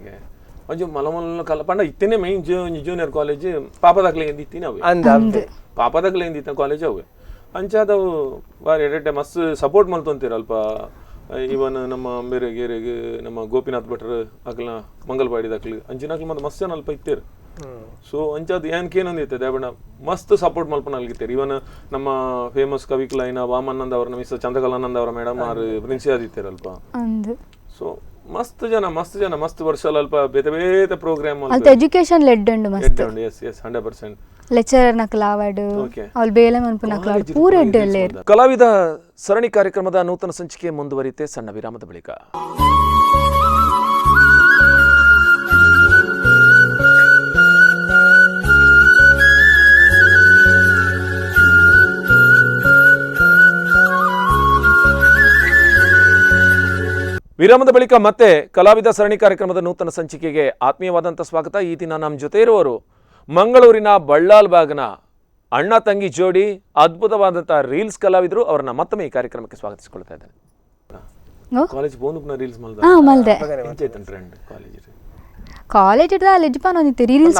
ಒಂಜಿ ಮಲ ಮಲ್ಲ ಕಲ ಪಂಡ ಇತ್ತೇನೆ main junior college ಪಾಪದಾಕ್ಲೆ ಇತ್ತೀನಿ ಅವೆ ಪಾಪದಾಕ್ಲೆ ಇತ್ತ ಕಾಲೇಜ್ ಅವೆ ಅಂಚಾದವು ಬಾರಿ ಎಡೆಡ್ಡೆ ಮಸ್ತ್ ಸಪೋರ್ಟ್ ಮಲ್ತೊಂತೀರ ಅಲ್ಪ. ಇವನ್ ನಮ್ಮ ಬೇರೆ ಗೇರೆಗೆ ನಮ್ಮ ಗೋಪಿನಾಥ್ ಭಟ್ರು ಅಕ್ಲ ಮಂಗಲ್ವಾಡಿದ ಅಕ್ಲು ಅಂಚಿನ ಅಕ್ಲು ಮತ್ತೆ ಮಸ್ತ್ ಜನ ಅಲ್ಪ ಇತ್ತೀರು. ಸೊ ಅಂಚಾದ ಏನಕ್ಕೇನೊಂದಿತ್ತೆ ದೇವಣ್ಣ ಮಸ್ತ್ ಸಪೋರ್ಟ್ ಮಲ್ಪನ ಅಲ್ಗಿತ್ತೀರಿ. ಇವನ್ ನಮ್ಮ ಫೇಮಸ್ ಕವಿಕ್ಲೈನ ವಾಮನಂದ ಅವರ ಮಿಸ್ ಚಂದ್ರಕಲಾನಂದ ಅವರ ಮೇಡಮ್ ಆರು ಪ್ರಿನ್ಸಿ ಆದಿತ್ತೀರ ಅಲ್ಪ. ಸೊ ಮಸ್ತ್ ಜನ ಮಸ್ತ್ ಜನ ಮಸ್ತ್ ವರ್ಷ ಅಲ್ಪ ಬೇತೆ ಬೇತೆ ಪ್ರೋಗ್ರಾಮ್ ಎಜುಕೇಶನ್ ಲೆಡ್ ಉಂಡು ಮಸ್ತ್. S S 100% lecturer ನಕಲ ಆವಡ್ ಅವಳು ಬೇಲೆ ಮನ್ಪು ನಕಲ ಪೂರ ಎಡ್ಡೆ ಅಲ್ಲೇರು. ಕಲಾವಿದ ಸರಣಿ ಕಾರ್ಯಕ್ರಮದ ನೂತನ ಸಂಚಿಕೆ ಮುಂದುವರಿಯುತ್ತೆ ಸಣ್ಣ ವಿರಾಮದ ಬಳಿಕ. ವಿರಾಮದ ಬಳಿಕ ಮತ್ತೆ ಕಲಾವಿದ ಸರಣಿ ಕಾರ್ಯಕ್ರಮದ ನೂತನ ಸಂಚಿಕೆಗೆ ಆತ್ಮೀಯವಾದಂಥ ಸ್ವಾಗತ. ಈ ದಿನ ನಮ್ಮ ಜೊತೆ ಇರುವವರು ಮಂಗಳೂರಿನ ಬಳ್ಳಾಲ್ ಬಾಗ್ನ ಅಣ್ಣ ತಂಗಿ ಜೋಡಿ ಅದ್ಭುತವಾದಂಥ ರೀಲ್ಸ್ ಕಲಾವಿದರು. ಅವರನ್ನ ಮತ್ತೊಮ್ಮೆ ಈ ಕಾರ್ಯಕ್ರಮಕ್ಕೆ ಸ್ವಾಗತಿಸಿಕೊಳ್ತಾ ಇದ್ದೇನೆ. College reels college college reels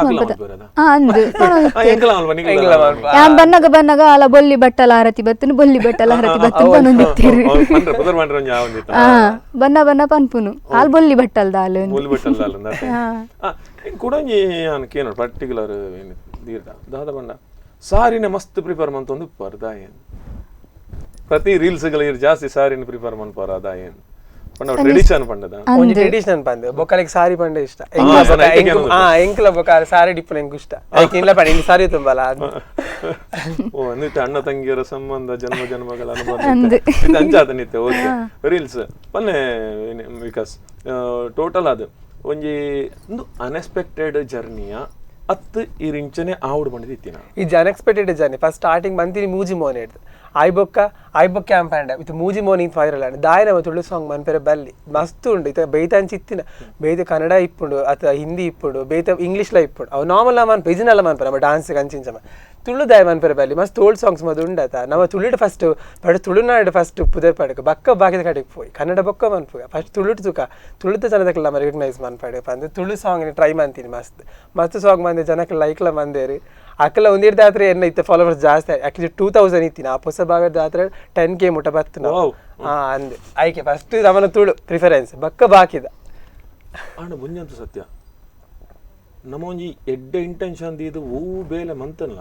ಯಾನ್ ಬನ್ನಾಗ ಬನ್ನಾಗ ಅಲ್ಲ ಬೊಲ್ಲಿ ಬಟ್ಟಲ ಆರತಿ ಬತ್ತನು ಬೊಲ್ಲಿ ಬಟ್ಟಲ ಆರತಿ ಬತ್ತನು ಪನೊಂದಿತ್ತೀರು. ಬನ್ನ ಬನ್ನ ಪನ್ಪುನು ಆಲ್ ಬೊಲ್ಲಿ ಬಟ್ಟಲ್ದ ಆಲ್ ಕುಡಂಜಿ ಕೇನೋ ಪರ್ಟಿಕ್ಯುಲರ್ ದಾದ ಬಣ್ಣ ಸಾರಿನ ಮಸ್ತ್ ಪ್ರಿಫರ್ ಮಂತೊಂದು ಪರ್ದ ಏನು ಪ್ರತಿ ರೀಲ್ಸ್ಗಳು ಜಾಸ್ತಿ ಸಾರಿನ ಪ್ರಿಫರ್ ಮನ್ಪಾರ ಅದ ಏನು ಟ್ರೆಡಿಷನ್ ಪಂಡದ ಒಂಜಿ ಟ್ರೆಡಿಷನ್ ಪಂದ್ ಬೊಕ್ಕಲಿಗೆ ಸಾರಿ ಪಂಡ ಇಷ್ಟ ಎಂಕ್ಲ ಬೊಕ್ಕ ಸಾರಿ ಡಿಪ್ಪುನ ಎಂಕ್ ಇಷ್ಟ ಇಲ್ಲ ಪಂಡ ಇಲ್ಲಿ ಸಾರಿ ತುಂಬಲ್ಲ. ಓ ಅಂದಿತ್ತೆ ಅಣ್ಣ ತಂಗಿಯರ ಸಂಬಂಧ ಜನ್ಮ ಜನ್ಮಗಳ ಅನುಬಂಧ ಅಂಚಾತ ನಿತ್ಯ. ಓಕೆ ರೀಲ್ಸ್ ಪನ್ನೆ ವಿಕಾಸ್ ಟೋಟಲ್ ಅದು ಒಂಜಿ ಒಂದು ಅನ್ಎಕ್ಸ್ಪೆಕ್ಟೆಡ್ ಜರ್ನಿಯ ಅತ್ತು ಈ ರಿಂಚನೆ ಆವುಡು ಬಂದಿತ್ತಿನ ಈ unexpected journey first starting ಮಂತಿನಿ ಮೂಜಿ ಮೋನೆ ಹಿಡ್ದು ಐಬೊಕ್ಕ ಐಬೊಕ್ಕ ಕ್ಯಾಂಪ್ ಆಂಡ ಇತ್ತು ಮೂಜಿ ಮೋನಿ ಇಂತ ವೈರಲ್ ಆಂಡ್ ದಾಯನ ತುಳು ಸಾಂಗ್ ಮನ್ಪೆರೆ ಬಲ್ಲಿ ಮಸ್ತ್ ಉಂಡು ಇತ್ತ ಬೇಯ್ತ ಇತ್ತಿನ ಬೇಯ್ತ ಕನ್ನಡ ಇಪ್ಪುಂಡು ಅಥವಾ ಹಿಂದಿ ಇಪ್ಪುಂಡು ಬೇಯ್ತ ಇಂಗ್ಲೀಷ್ಲ ಇಪ್ಪುಂಡು ಅವು ನಾರ್ಮಲ್ ಮನ್ಪ ಇಜಿನಲ್ಲ ಮನ್ಪ ನಮ್ಮ ಡಾನ್ಸ್ ಕಂಚಿಂಚಮ Tulu ದಾಯ ಮನ್ಪೆರೆ ಬಲ್ಲಿ ಮಸ್ತ್ ಓಲ್ಡ್ ಸಾಂಗ್ಸ್ ಮದು ಉಂಡತ ನಮ್ಮ ತುಳುಡು ಫಸ್ಟ್ ಬಟ್ ತುಳುನಾಡು ಫಸ್ಟ್ ಪುದರ್ ಪಡಕ ಬಕ್ಕ ಬಾಕಿದ ಕಡೆಗೆ ಪೋಯಿ ಕನ್ನಡ ಬೊಕ್ಕ ಮನ್ಪುಗ ಫಸ್ಟ್ ತುಳುಟು ತುಕ ತುಳುತ ಜನದಕ್ಲ ನಮ್ಮ ರೆಕಗ್ನೈಸ್ ಮನ್ಪಡೆ ಪಂದ್ ತುಳು ಸಾಂಗ್ ಟ್ರೈ ಮಾಡ್ತೀನಿ ಮಸ್ತ್ ಮಸ್ತ್ ಸಾಂಗ್ ಮಂದೆ ಜನಕ್ಕೆ ಲೈಕ್ಲ ಮಂದೇರು ಅಕ್ಕಲ ಒಂದಿರ್ದ ಆತ್ರ ಎನ್ನ ಇತ್ತ ಫಾಲೋವರ್ಸ್ ಜಾಸ್ತಿ ಆಕ್ಚುಲಿ 2000 ಇತ್ತಿನ ಆ ಹೊಸ ಭಾಗದ ಆತ್ರ 10K ಮುಟ ಬತ್ತು ನಾವು. ಅಂದೆ ಆಯ್ಕೆ ಫಸ್ಟ್ ನಮ್ಮನ ತುಳು ಪ್ರಿಫರೆನ್ಸ್ ಬಕ್ಕ ಬಾಕಿದ ಆಂಡ ಒಂಜಂತ ಸತ್ಯ ನಮ್ಮ ಒಂಜಿ ಎಡ್ಡೆ ಇಂಟೆನ್ಷನ್ ದೀದು ಹೂ ಬೇಲೆ ಮಂತಲ್ಲ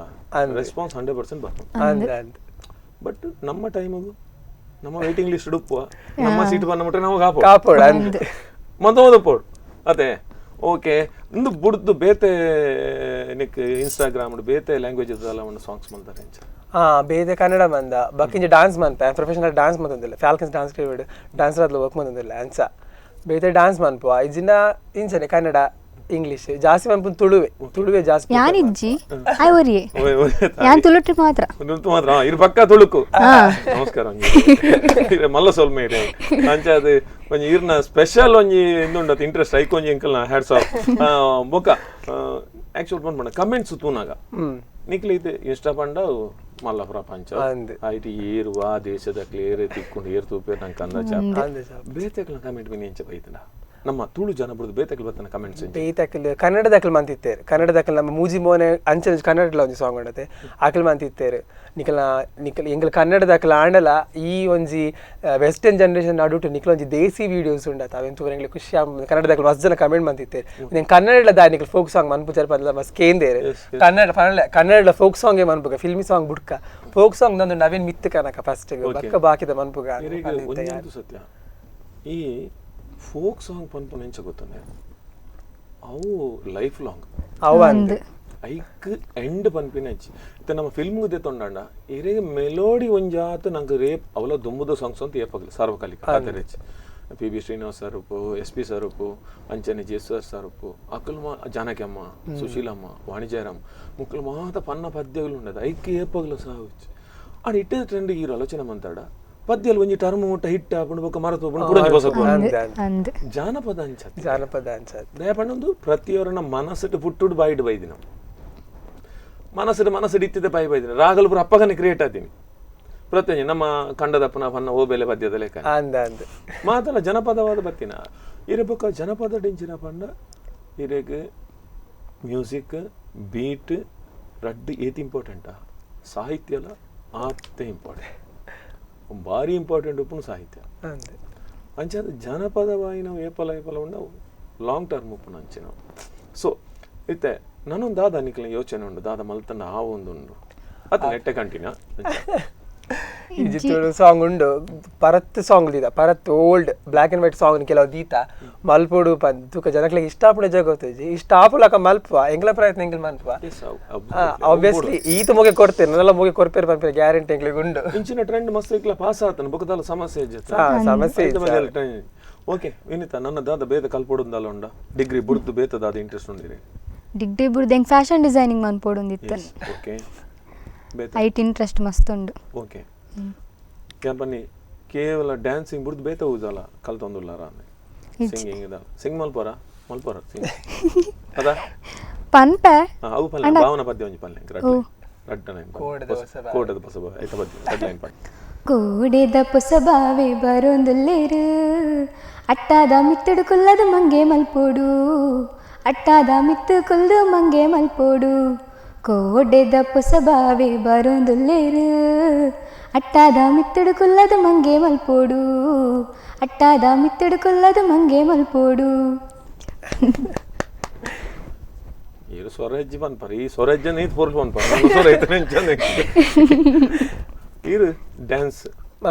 ರೆಸ್ಪಾನ್ಸ್ 100% ಬರ್ತದೆ. ಬಟ್ ನಮ್ಮ ಟೈಮಗು ನಮ್ಮ ವೈಟಿಂಗ್ ಲಿಸ್ಟ್ ಉಪ್ಪು ನಮ್ಮ ಸೀಟ್ ಬಂದ ಮುಟ್ರೆ ನಾವು ಕಾಪೋಡು ಅಂದ್ ಮಂತ ಪೋಡು ಅದೇ ಓಕೆ ಇಂದು ಬುಡ್ದು ಬೇತೆ ನಿಕ್ ಇನ್ಸ್ಟಾಗ್ರಾಮ್ ಬೇತೆ ಲ್ಯಾಂಗ್ವೇಜ್ ಎಲ್ಲ ಒಂದು ಸಾಂಗ್ಸ್ ಮಂತಾರೆ ಅಂಚ. ಬೇತೆ ಕನ್ನಡ ಮಂದ ಬಕ್ಕಿಂಜ ಡಾನ್ಸ್ ಮಂತ ಪ್ರೊಫೆಷನಲ್ ಡಾನ್ಸ್ ಮಂತಂದಿಲ್ಲ Falcons dance create dancer ಅದ್ಲ work ಮಂತಂದಿಲ್ಲ ಅಂಚ ಬೇತೆ ಡಾನ್ಸ್ ಮನ್ಪು ಇಜಿನ ಇಂಚನೆ ಕನ್ನಡ ಇಂಗ್ಲಿಷ್ ಜಾಸ್ತಿ ಮನ್ಪು ತುಳುವೆ ತುಳುವೆ ಜಾಸ್ತಿ ಯಾನಿಜ್ಜಿ ಆಯ್ ಒರಿಯೆ ಯಾನ್ ತುಳುಟ್ರಿ ಮಾತ್ರ ಮಾತ್ರ ಇರು ಪಕ್ಕ ತುಳುಕು. ನಮಸ್ಕಾರ ಮಲ್ಲ ಸೊಲ್ಮೆ ಇರೆ ಅಂಚ ಅದು ಒಂಜಿ ಇರ್ನ ಸ್ಪೆಷಲ್ ಒಂಜಿ ಇಂದುಂಡತ್ ಇಂಟ್ರೆಸ್ಟ್ ಐಕೊಂಜಿ ಎಂಕಲ್ನ ಹ್ಯಾಟ್ಸ್ ಆಫ್ ಬೊಕ್ಕ ಆಕ್ಚುಲ್ ಪಂಡ ಕಮೆಂಟ್ಸ್ ತೂನಾಗ ನಿಕ್ಲೆ ಇತ್ತೆ ಇನ್ಸ್ಟಾ ಪಂಡ ಮಲ್ಲ ಪ್ರಪಂಚ ಐಟ್ ಏರು ಆ ದೇಶದ ಕ್ಲಿಯರ್ ತಿಕ್ಕೊಂಡು ಏರ್ ತೂಪೇರ್ ನಂಗೆ ಅಂದಾಜ ಬೇತೆಕ್ಲ ಕಮೆಂಟ್ ಮಿನಿ ಎಂಚ ಬೈತನ ನಮ್ಮ ತುಳು ಜನ ಬುಡ್ದು ಬೇತೆಕ್ಲ ಬತ್ತನ ಕಮೆಂಟ್ಸ್ ಬೇತಕ್ಲು ಕನ್ನಡದಕ್ಲು ಮಂತಿತ್ತೇರು ಕನ್ನಡದಕ್ಲು ನಮ್ಮ ಮೂಜಿ ಮೋನೆ ಅಂಚೆ ಕನ್ನಡಲ ಒಂಜಿ ಸಾಂಗ್ ಉಂಡತೆ ಆಕಲ್ ಮಂತಿತ್ತೇರು ನಿಕಲ ನಿಕಲ್ ಎಂಕಲ್ ಕನ್ನಡದಕ್ಲು ಆಂಡಲ ಈ ಒಂಜಿ ವೆಸ್ಟರ್ನ್ ಜನರೇಷನ್ ನಡುಟು ನಿಕಲ ಒಂಜಿ ದೇಸಿ ವೀಡಿಯೋಸ್ ಉಂಡತ ಅವೆನ್ ತೂವರೆ ಎಂಗ್ಲ ಖುಷಿ ಕನ್ನಡದಕ್ಲು ಮಸ್ತ್ ಜನ ಕಮೆಂಟ್ ಮಂತಿತ್ತೇರು ನೀನು ಕನ್ನಡದ ದಾಯ ನಿಕಲ್ ಫೋಕ್ ಸಾಂಗ್ ಮನ್ಪುಜಾರ್ ಪದಲ ಮಸ್ತ್ ಕೇಂದೇರು ಕನ್ನಡ ಕನ್ನಡ ಫೋಕ್ ಸಾಂಗ್ ಮನ್ಪುಗ ಫಿಲ್ಮಿ ಸಾಂಗ್ ಬುಡ್ಕ ಫೋಕ್ ಸಾಂಗ್ ನಂದು ನವೀನ್ ಮಿತ್ತು ಕನಕ ಫಸ್ಟ್ ಬಕ್ಕ ಬಾಕಿದ ಮನ್ಪುಗ ಸತ್ಯ ಈ ಫೋಕ್ ಸಾಂಗ್ ಪನ್ಪುನ ಎಂಚ ಗೊತ್ತಾನೆ ಅವು ಲೈಫ್ ಲಾಂಗ್ ಅವು ಅಂದ್ ಐಕ್ ಎಂಡ್ ಪನ್ಪಿನ ಇಜ್ಜಿ ಇತ್ತೆ ನಮ್ಮ ಫಿಲ್ಮ್ ತೊಂಡಂಡ ಇರೆಗ್ ಮೆಲೋಡಿ ಒಂಜಾತ ನಂಗೆ ರೇಪ್ ಅವಲ ದುಂಬುದ ಸಾಂಗ್ಸ್ ಅಂತ ಏಪಗಲು ಸಾರ್ವಕಾಲಿಕ ಆತರೆಚ್ P B Srinivas sir ಉಪ್ಪು S P sir ಉಪ್ಪು ಅಂಚನೆ J S R sir ಉಪ್ಪು ಅಕುಲ್ ಮಾ ಜಾನಕಿ ಅಮ್ಮ ಸುಶೀಲಮ್ಮ ವಾಣಿಜ್ಯರಾಮ್ ಮುಕ್ಕಲು ಮಾತ ಪನ್ನ ಪದ್ಯಗಳು ಉಂಡದ ಐಕ್ ಏಪಗಲು ಸಾವುಚ್ಚು ಆಂಡ್ ಇಟ್ಟೆ ಟ್ರೆಂಡ್ ಈ ಆಲೋಚನೆ ಮಂತಾಡ ಪದ್ಯಲ್ ಒಂಜಿ ಟರ್ಮ್ ಮುಟ್ಟ ಹಿಟ್ಟ ಪಂಡ ಬೊಕ್ಕ ಮರತು ಪಂಡ ಕುಡಂಜಿ ಬಸಕು ಜಾನಪದ ಅಂಚ ಜಾನಪದ ಅಂಚ ದಯಪಂಡೊಂದು ಪ್ರತಿಯೊರನ ಮನಸ್ಸಿಟ್ಟು ಪುಟ್ಟುಡು ಬಾಯಿಡು ಬೈದಿನ ಮನಸ್ಸಿಟ್ಟು ಮನಸ್ಸಿಟ್ಟು ಇತ್ತಿದ್ದ ಬಾಯಿ ಬೈದಿನ ರಾಗಲ್ಪುರ ಅಪ್ಪಗನೆ ಕ್ರಿಯೇಟ್ ಆತೀನಿ ಪ್ರತಿಯೊಂಜಿ ನಮ್ಮ ಕಂಡದಪ್ಪನ ಪನ್ನ ಓಬೇಲೆ ಪದ್ಯದ ಲೆಕ್ಕ ಮಾತಲ್ಲ ಜನಪದವಾದ ಬತ್ತಿನ ಇರೆ ಬೊಕ್ಕ ಜನಪದ ಡಿಂಚಿನ ಪಂಡ ಇರೆಗ್ ಮ್ಯೂಸಿಕ್ ಬೀಟ್ ರಡ್ಡು ಏತ್ ಇಂಪಾರ್ಟೆಂಟಾ ಸಾಹಿತ್ಯಲ ಆತೆ ಇಂಪಾರ್ಟೆಂಟ್ ಭಾರಿ ಇಂಪಾರ್ಟೆಂಟ್ ಉಪ್ಪುನು ಸಾಹಿತ್ಯ ಅಂಚಾದ ಜನಪದ ವಾಯಿನ ಏಪಲ ಏಪಲ ಉಂಡವು ಲಾಂಗ್ ಟರ್ಮ್ ಉಪ್ಪುನ ಅಂಚಿನ. ಸೊ ಇತ್ತೆ ನಾನೊಂದು ದಾದ ನಿಕ್ಲ ಯೋಚನೆ ಉಂಡು ದಾದ ಮಲ್ತಂಡ ಆ ಒಂದು ಉಂಡು ಅದು ನೆಟ್ಟೆ ಕಂಟಿನ ಈ ಸಾಂಗ್ ಉಂಡು ಪರತ್ song ದೀತ ಪರತ್ old black and white song ಕೆಲವು ದೀತ ಮಲ್ಪೋಡು ಪಂದ್ ಜನಕ್ಲೆಗ್ ಇಷ್ಟ ಆಪುನ ಜಗತ್ತುಜಿ ಇಷ್ಟ ಆಪುಲಕ ಮಲ್ಪುವ ಎಂಗ್ಲ ಪ್ರಯತ್ನ ಎಂಗ್ಲ ಮನ್ಪುವ ಆಬ್ವಿಯಸ್ಲಿ ಈತ ಮೊಗೆ ಕೊಡ್ತೇನೆ ನನ್ನೆಲ್ಲ ಮೊಗೆ ಕೊರ್ಪೇರು ಪನ್ಪೇರು ಗ್ಯಾರಂಟಿ ಎಂಗ್ಲಿಗ್ ಉಂಡು ಇಂಚಿನ ಟ್ರೆಂಡ್ ಮಸ್ತ್ ಇಕ್ಲ ಪಾಸ್ ಆತನ ಬೊಕದಾಲ ಸಮಸ್ಯೆ ಸಮಸ್ಯೆ. ಓಕೆ ವಿನಿತಾ ನನ್ನ ದಾದ ಬೇತ ಕಲ್ಪೊಡುಂದಲ್ಲ ಉಂಡ ಡಿಗ್ರಿ ಬುಡ್ದು ಬೇತ ದಾದ ಇಂಟ್ರೆಸ್ಟ್ ಉಂಡಿರಿ ಡಿಗ್ರಿ ಬುಡ್ದು ಎಂಕ್ ಫ್ಯಾಷನ್ ಡಿಸೈನಿಂಗ್ ಮನ್ಪೊಡುಂದಿತ್ತು okay ಐಟ್ ಇಂಟ್ರೆಸ್ಟ್ ಮಸ್ತ್ ಉಂಡು. ಓಕೆ ಕ್ಯಾಂಪನಿ ಕೇವಲ ಡ್ಯಾನ್ಸಿಂಗ್ ಬುಡ್ದು ಬೇತ ಊಜಾಲ ಕಲ್ತೊಂದುಲ್ಲಾರ ಸಿಂಗಿಂಗ್ ಇದ ಸಿಂಗ್ ಮಲ್ಪೋರ ಮಲ್ಪೋರ ಸಿಂಗ್ ಅದ ಪನ್ಪೆ ಅವು ಪಲ್ಲೆ ಭಾವನ ಪದ್ಯ ಒಂಜಿ ಪಲ್ಲೆ ರಡ್ಡ ಲೈನ್ ಕೋಡದ ಬಸಬ ಐತ ಪದ್ಯ ರಡ್ಡ ಲೈನ್ ಪಲ್ಲೆ. ಕೋಡೆದ ಪೊಸಬಾವೆ ಬರೊಂದುಲ್ಲೇರು ಅಟ್ಟಾದ ಮಿತ್ತಡು ಕುಲ್ಲದ ಮಂಗೆ ಮಲ್ಪೋಡು ಅಟ್ಟಾದ ಮಿತ್ತು ಕುಲ್ದು ಮಂಗೆ ಮಲ್ಪೋಡು ಕೋಡೆದ ಪೊಸಬಾವೆ ಬರೊಂದುಲ್ಲೇರು ಅಟ್ಟಾದ ಮಿತ್ತಡು ಕುಲ್ಲದ ಮಂಗೆ ಮಲ್ಪೋಡು ಅಟ್ಟಾದ ಮಿತ್ತಡು ಕುಲ್ಲದ ಮಂಗೆ ಮಲ್ಪೋಡು. ಈರು ಸ್ವರಾಜ್ಯ ಪನ್ಪರ್ ಈ ಸ್ವರಾಜ್ಯ ನೀತ್ ಪೊರ್ಲು ಪನ್ಪರ್ ಸ್ವರ ಐತನೆ ಈರು ಡ್ಯಾನ್ಸ್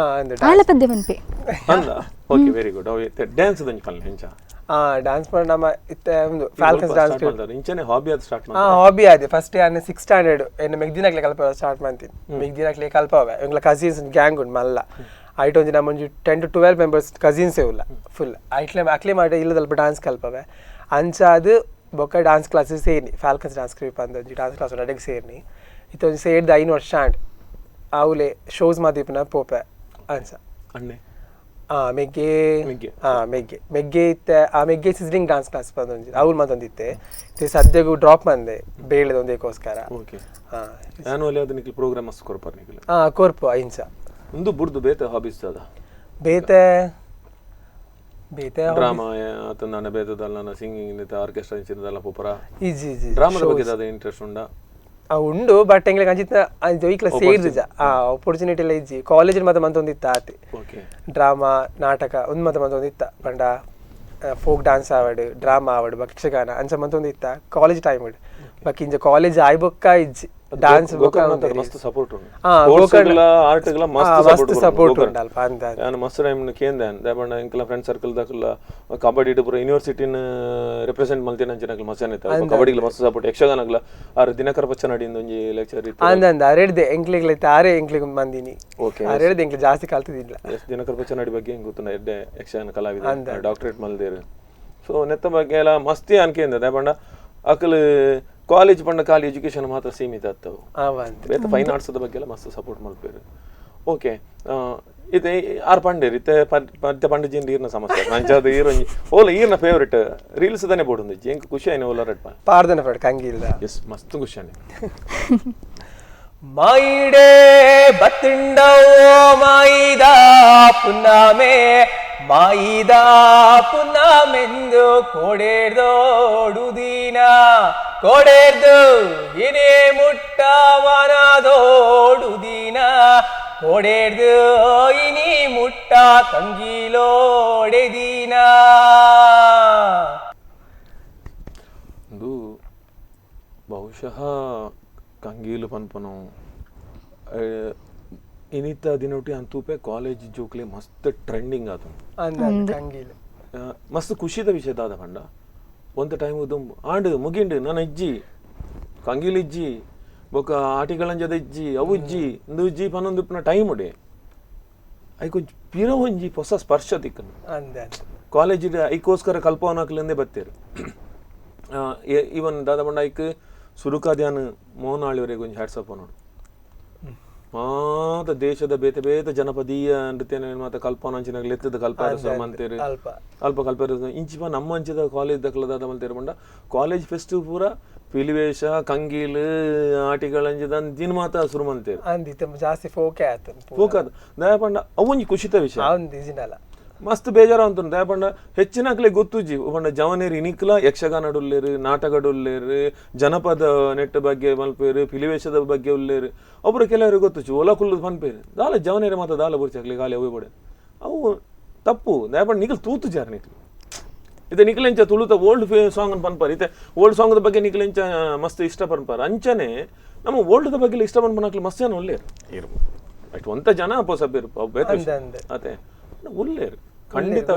ಆಲ ಪದ್ಯ ಪನ್ಪೆ ಅಂದ okay very good ಅವು ಡ್ಯಾನ್ಸ್ ದಂಚ ಪಲ್ಲೆ ಇಂಚ ಡ್ಯಾನ್ಸ್ ಮಾಡಿ ನಮ್ಮ ಇತ್ತೆ ಒಂದು ಫಾಲ್ಕನ್ಸ್ ಡ್ಯಾನ್ಸ್ ಇಂಚನೆ ಹಾಬಿ ಅದು ಸ್ಟಾರ್ಟ್ ಮಾಡಿ ಹಾಬಿ ಆದೆ ಫಸ್ಟ್ ಯಾನ್ 6 ಸ್ಟ್ಯಾಂಡರ್ಡ್ ಎನ್ನ ಮೆಗ್ದಿನಕ್ಲೆ ಕಲ್ಪ ಸ್ಟಾರ್ಟ್ ಮಾಡ್ತೀನಿ ಮೆಗ್ದಿನಕ್ಲೆ ಕಲ್ಪವೆ ಎಂಗ್ಲ ಕಸಿನ್ಸ್ ಗ್ಯಾಂಗ್ ಉಂಡು ಮಲ್ಲ ಐಟ್ ಒಂಜಿ ನಮ್ಮ ಒಂಜಿ 10 to 12 members ಕಸಿನ್ಸೇ ಉಲ್ಲ ಫುಲ್ ಐಟ್ಲೆ ಅಕ್ಲೆ ಮಾಡಿ ಇಲ್ಲದಲ್ಪ ಡ್ಯಾನ್ಸ್ ಕಲ್ಪವೆ ಅಂಚಾದು ಬೊಕ್ಕ ಡ್ಯಾನ್ಸ್ ಕ್ಲಾಸಸ್ ಸೇರ್ನಿ Falcons dance group ಅಂದ ಒಂಜಿ ಡ್ಯಾನ್ಸ್ ಕ್ಲಾಸ್ ಅಡೆಗೆ ಸೇರ್ನಿ ಇತ್ತೆ ಒಂಜಿ ಸೇರ್ದು 5 ವರ್ಷ ಆಂಡ್ ಆವುಲೆ ಶೋಸ್ ಮಾದಿಪ್ಪನ ಪೋಪೆ ಅಂಚ ಅಣ್ಣೆ ಮೆಗ್ಗೆ ಮೆಗ್ಗೆ ಮೆಗ್ಗೆ ಇತ್ತೆ ಆ ಮೆಗ್ಗೆ sizzling dance class ಬಂದೊಂಜಿ ಅವ್ಲು ಮಂತೊಂದಿತ್ತೆ ಸದ್ಯಗೂ ಡ್ರಾಪ್ ಮಂದೆ ಬೇಳೆದ ಒಂದೇಕೋಸ್ಕರ. ಓಕೆ ಆನ್ಯುವಲಿ ಅದು ನಿಕ್ಲು ಪ್ರೋಗ್ರಾಮ್ ಮಸ್ತ್ ಕೊರ್ಪರ್ ನಿಕ್ಲು? ಕೊರ್ಪು ಐಂಚ. ಒಂದು ಬುಡ್ದು ಬೇತೆ ಹಾಬೀಸ್ ಅದ? ಬೇತೆ ಬೇತೆ ಡ್ರಾಮಾ ಆತ ನಾನು ಬೇತದಲ್ಲ ನಾನು ಸಿಂಗಿಂಗ್ ಆರ್ಕೆಸ್ಟ್ರಾ ಇಂಚಿನದಲ್ಲ ಪೋಪರ? Easy easy. ಡ್ರಾಮಾದ ಬಗ್ಗೆ ದಾದ ಇಂಟ್ರೆಸ್ಟ್ ಉಂಡಾ? ಉಂಡು ಬಟ್ ಎಂಗ್ಲಿಗೆ ಅಂಚಿನ ಐಕ್ಲ ಸೇರ್ದಿಜ ಆಪರ್ಚುನಿಟಿ ಎಲ್ಲ ಇಜ್ಜಿ. ಕಾಲೇಜ್ ಮಾತ್ರ ಮಂತೊಂದಿತ್ತ ಆತೆ ಡ್ರಾಮಾ ನಾಟಕ ಒಂದು ಮಾತ್ರ ಮಂತೊಂದಿತ್ತ ಪಂಡ ಫೋಕ್ ಡಾನ್ಸ್ ಆವಡ್ ಡ್ರಾಮಾ ಆವಡ್ ಯಕ್ಷಗಾನ ಅಂಚ ಮಂತೊಂದಿತ್ತ ಕಾಲೇಜ್ ಟೈಮ್ ಬಾಕಿ ಇಂಚ ಕಾಲೇಜ್ ಆಯ್ಬೊಕ್ಕ ಇಜ್ಜಿ ಡಾನ್ಸ್ ಮಸ್ತ್ ಸಪೋರ್ಟ್ ಉಂಡು. ಆರ್ಟ್ಗಳ ಮಸ್ತ್ ಸಪೋರ್ಟ್ ಉಂಡು ಅಲ್ಪ ಅಂದ. ನಾನು ಮಸ್ತ್ ಟೈಮ್ ಕೇಂದೆ ದಾಯೆ ಎಂಕಲ ಫ್ರೆಂಡ್ ಸರ್ಕಲ್ ದಕಲ ಕಬಡ್ಡಿ ಪೂರ ಯೂನಿವರ್ಸಿಟಿನ ರೆಪ್ರೆಸೆಂಟ್ ಮಲ್ತಿನ ಅಂಚಿನಕಲ್ ಮಸ್ತ್ ಜನ ಇತ್ತು. ಕಬಡ್ಡಿಗ್ಲ ಮಸ್ತ್ ಸಪೋರ್ಟ್, ಯಕ್ಷಗಾನಗ್ಲ ಆರ್ ದಿನಕರ ಪಚ್ಚನಾಡಿ ಒಂಜಿ ಲೆಕ್ಚರ್ ಇತ್ತು. ಅಂದ ಅಂದ ಅರೆಡ್ದೆ ಎಂಕ್ಲಿಗ್ಲ ಆರೆ ಎಂಕ್ಲಿಗ್ ಮಂದಿನಿ. ಓಕೆ ಅರೆಡ್ದೆ ಎಂಕ್ಲಿ ಜಾಸ್ತಿ ಕಲ್ತಿದ್ದಿಲ್ಲ. ದಿನಕರ ಪಚ್ಚನಾಡಿ ಬಗ್ಗೆ ಹೆಂಗ್ ಗೊತ್ತುಂಡ, ಎಡ್ಡೆ ಯಕ್ಷಗಾನ ಕಲಾವಿದ, ಡಾಕ್ಟರೇಟ್ ಮಲ್ದೇರು. ಸೊ ನೆತ್ತ ಬಗ್ಗೆ ಎಲ್ಲ ಮಸ್ತಿ ಅನ್ಕೇಂದ ದಾಯೆ ಪಂಡ ಅಕಲ್ ಕಾಲೇಜ್ ಪಂಡ ಖಾಲಿ ಎಜುಕೇಶನ್ ಮಾತ್ರ ಸೀಮಿತ ಆಗ್ತವು, ಬೇತೆ ಫೈನ್ ಆರ್ಟ್ಸ್ ಬಗ್ಗೆ ಎಲ್ಲ ಮಸ್ತ್ ಸಪೋರ್ಟ್ ಮಲ್ಪೇರು. ಓಕೆ ಇತ್ತೆ ಆರ್ ಪಂಡೇರು ಇತ್ತೆ ಪದ್ಯ ಪಂಡಜಿನ ಈರ್ನ ಸಮಸ್ಯೆ ನಂಚಾದ ಈರೊಂಜಿ ಓಲ ಈರ್ನ ಫೇವ್ರೇಟ್ ರೀಲ್ಸ್ ತಾನೆ ಬೋಡುಂದು ಎಂಕ್ ಖುಷಿ ಆಯ್ನ ಓಲ ರೆಡ್ ಪಾರ್ದನ ಫೇವ್ರೇಟ್ ಕಂಗಿಲ್ಲ. ಎಸ್ ಮಸ್ತ್ ಖುಷಿ ಆಯ್ನ. ಮಾಯಿಡೇ ಬತ್ತಿಂಡವೋ ಮಾಯಿದ ಪುನ್ನಾಮೆ ಮಾಯಿದ ಪುನ್ನಾಮೆಂದು ಕೋಡೇರ್ದೋಡುದೀನ ಕೋಡೇರ್ದು ಇನೇ ಮುಟ್ಟವನದೋಡುದೀನ ಕೋಡೇರ್ದು ಇನಿ ಮುಟ್ಟ ಕಂಗಿಲೋಡೆದೀನ. ಒಂದು ಬಹುಶಃ ಕಂಗೀಲು ಪನ್ಪನು ಇನಿತ ದಿನೊಟಿ ಅಂತೂಪೆ ಕಾಲೇಜ್ ಜೋಕ್ಲೆ ಮಸ್ತ್ ಟ್ರೆಂಡಿಂಗ್ ಆತು ಕಂಗೀಲು. ಮಸ್ತ್ ಖುಷಿದ ವಿಷಯ ದಾದ ಪಂಡ ಒಂದು ಟೈಮ್ ಉದ್ದು ಆಂಡ್ ಮುಗಿಂಡು ನನ್ನ ಇಜ್ಜಿ ಕಂಗೀಲು ಇಜ್ಜಿ ಬೊಕ ಆಟಿಗಳಂಜದ ಇಜ್ಜಿ ಅವು ಇಜ್ಜಿ ಇಂದು ಇಜ್ಜಿ ಪನ್ನೊಂದು ಇಪ್ಪನ ಟೈಮ್ ಉಡೆ ಐಕೊಂಚ ಪಿರ ಒಂಜಿ ಹೊಸ ಸ್ಪರ್ಶ ತಿಕ್ಕನು ಕಾಲೇಜ್ ಐಕೋಸ್ಕರ ಕಲ್ಪವನಾಕ್ಲಿಂದೇ ಬತ್ತೇರು. ಈವನ್ ದಾದ ಪಂಡ ಐಕ್ ಸುರುಕಾದ್ಯಾನ್ ಮೋಹನಾಳಿವರೆಗೆ ಒಂಜಿ ಹ್ಯಾಟ್ಸಪ್ ನೋಡು. ಮಾತ ದೇಶದ ಬೇತೆ ಬೇತೆ ಜನಪದೀಯ ನೃತ್ಯ ಮಾತ ಕಲ್ಪನಾಂಚಿನ ಲೆತ್ತದ ಕಲ್ಪಾರ ಮಂತೇರು ಅಲ್ಪ ಕಲ್ಪಾರ ಇಂಚಿಪ ನಮ್ಮ ಅಂಚಿದ ಕಾಲೇಜ್ ದಕ್ಕಲದಾದ ಮಲ್ತೇರು ಪಂಡ ಕಾಲೇಜ್ ಫೆಸ್ಟ್ ಪೂರ ಪಿಲಿವೇಶ ಕಂಗೀಲು ಆಟಿಗಳಂಚಿದ ದಿನ ಮಾತ ಸುರು ಮಂತೇರು ಜಾಸ್ತಿ ಫೋಕೆ ಆಯ್ತು ಫೋಕ್ ಆದ ದಯ ಪಂಡ ಅವೊಂಜಿ ಖುಷಿತ ವಿಷಯ ಮಸ್ತ್ ಬೇಜಾರ ಅಂತ ದಯಪಂಡ ಹೆಚ್ಚಿನಕ್ಲೆ ಗೊತ್ತುಜ್ಜಿ ಪಂಡ ಜವನೇರು ಇನಿಕ್ಲ ಯಕ್ಷಗಾನಡುಲ್ಲೇರು ನಾಟಕಡುಲ್ಲೇರು ಜನಪದ ನೆಟ್ಟ ಬಗ್ಗೆ ಮಲ್ಪೇರು ಪಿಲಿವೇಶದ ಬಗ್ಗೆ ಉಲ್ಲೇರು ಒಬ್ಬರು ಕೆಲವರು ಗೊತ್ತುಜ್ಜಿ ಒಲ ಕುಲ್ಲು ಪನ್ಪೇರು ದಾಲ ಜವನೇರು ಮಾತ್ರ ದಾಲ ಬುರ್ಚಾಕ್ಲಿ ಖಾಲಿ ಅವು ಬೋಡೆ ಅವು ತಪ್ಪು ದಯಪಂಡ ನಿಖಲ್ ತೂತು ಜಾರ ನಿಕ್ಲು ಇತ್ತೆ ನಿಖಲೆಂಚ ತುಳುತ ಓಲ್ಡ್ ಸಾಂಗ್ ಪನ್ಪಾರ್ ಇತ್ತೆ ಓಲ್ಡ್ ಸಾಂಗ್ದ ಬಗ್ಗೆ ನಿಖಲೆಂಚ ಮಸ್ತ್ ಇಷ್ಟ ಪನ್ಪಾರ್ ಅಂಚನೆ ನಮ್ಮ ಓಲ್ಡ್ದ ಬಗ್ಗೆ ಇಷ್ಟ ಪನ್ಪನಾಕ್ಲಿ ಮಸ್ತ್ ಜನ ಒಲ್ಲೇರು ಇರ್ಬೋದು ಅಷ್ಟು ಒಂತ ಜನ ಪೊಸಬೇರು ಅದೇ ಉಲ್ಲೇರು ಖಂಡಿತ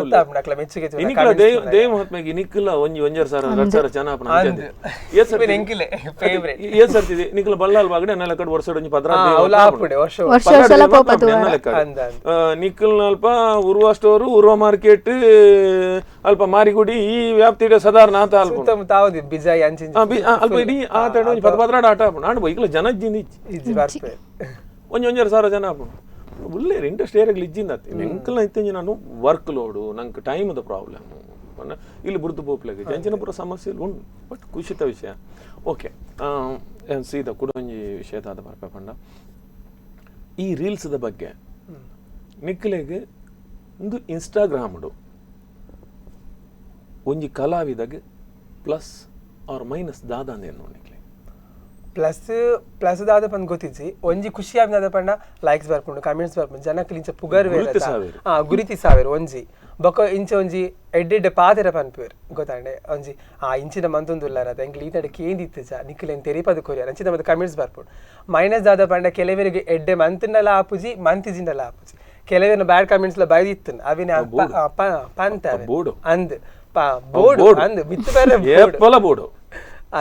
ಇನಿಕ್ಲ ದೇವ ಮಹಾತ್ಮೆಗೆ ಇನಿಕ್ಲ ಒಂಜಿ ಒಂಜರ್ ಸಾರ ರಡ್ ಸಾರ ಜನ ಏನ್ ಸರ್ತಿದೆ ನಿಕ್ಲ ಬಲ್ಲಾಲ್ ಬಾಗಡೆ ನೆಲ ಕಡೆ ವರ್ಷ ಒಂಜಿ ಪದ್ರ ನಿಖಲ್ ಅಲ್ಪ ಉರ್ವ ಸ್ಟೋರ್ ಉರ್ವ ಮಾರ್ಕೆಟ್ ಅಲ್ಪ ಮಾರಿಗುಡಿ ಈ ವ್ಯಾಪ್ತಿ ಸಾಧಾರಣ ಆತ ಅಲ್ಪ ಅಲ್ಪ ಇಡೀ ಆತ ಒಂಜಿ ಪದ ಪದ್ರಾಡ್ ಆಟ ಆಪುಂಡು ಆಂಡ ಇಕ್ಲ ಜನ ಇಜ್ಜಿ ಒಂಜಿ ಒಂಜರ್ ಸಾರ ಜನ ಆಪುಂಡು ಉಲ್ಲೇರು ಇಂಟ್ರೆಸ್ಟ್ ಏರಾಗಲಿ ಇಜ್ಜಿಂದ ಎಂಕಲ್ನ ಇತ್ತೆಂಜಿ ನಾನು ವರ್ಕ್ ಲೋಡು ನಂಗೆ ಟೈಮ್ದ ಪ್ರಾಬ್ಲಮ್ ಇಲ್ಲಿ ಬುರ್ದು ಪೋಪ್ಲೆಗ್ ಜಂಚಿನ ಪೂರ ಸಮಸ್ಯೆ ಉಂಡು ಬಟ್ ಖುಷಿತ ವಿಷಯ. ಓಕೆ ಸೀದಾ ಕೂಡ ಒಂಜಿ ವಿಷಯ ದಾದ ಬರ್ಪೆ ಪಂಡ ಈ ರೀಲ್ಸ್ದ ಬಗ್ಗೆ ನಿಕ್ಲೆಗ್ ಒಂದು ಇನ್ಸ್ಟಾಗ್ರಾಮ್ಡು ಒಂಜಿ ಕಲಾವಿದಾಗ plus R minus ದಾದ ಅಂದೇನು ನಿಕ್ಲೆ ಪ್ಲಸ್ ಪ್ಲಸ್ ದಾದ ಪಂದ್ ಗೊತ್ತಿಜ್ಜಿ ಒಂಜಿ ಖುಷಿ ಆದ ಪಂಡ ಲೈಕ್ಸ್ ಬರ್ಪುಂಡು ಕಮೆಂಟ್ಸ್ ಬರ್ಪುಂಡು ಜನಕ್ಕೆ ಇಂಚ ಪುಗರ್ ಗುರಿತಿ ಸಾವಿರ ಒಂಜಿ ಬೊಕ ಇಂಚ ಒಂಜಿ ಎಡ್ಡೆಡ್ಡೆ ಪಾತೆರ ಪನ್ಪುವೆರ್ ಗೊತ್ತಾಂಡೆ ಒಂಜಿ ಆ ಇಂಚಿನ ಮಂತೊಂದುಲ್ಲಾರ ಎಂಕ್ಲು ಈ ತಡೆ ಕೇಂದಿತ್ತಜ ನಿಕ್ಲೆನ್ ತೆರಿಪದ ಕೊರಿಯರ್ ಅಂಚಿನ ಮತ್ತೆ ಕಮೆಂಟ್ಸ್ ಬರ್ಪುಂಡು. ಮೈನಸ್ ದಾದ ಪಂಡ ಕೆಲವರಿಗೆ ಎಡ್ಡೆ ಮಂತಿಂಡಲ ಆಪುಜಿ ಮಂತಿಜಿಂಡಲ ಆಪುಜಿ ಕೆಲವರ ಬ್ಯಾಡ್ ಕಮೆಂಟ್ಸ್ ಲ ಬೈದಿತ್ತು ಅವಿನ ಪಂತ ಅಂದ್ ಬೋರ್ಡ್ ಅಂದ್ ಬಿತ್ತು ಬೇರೆ ಬೋರ್ಡ್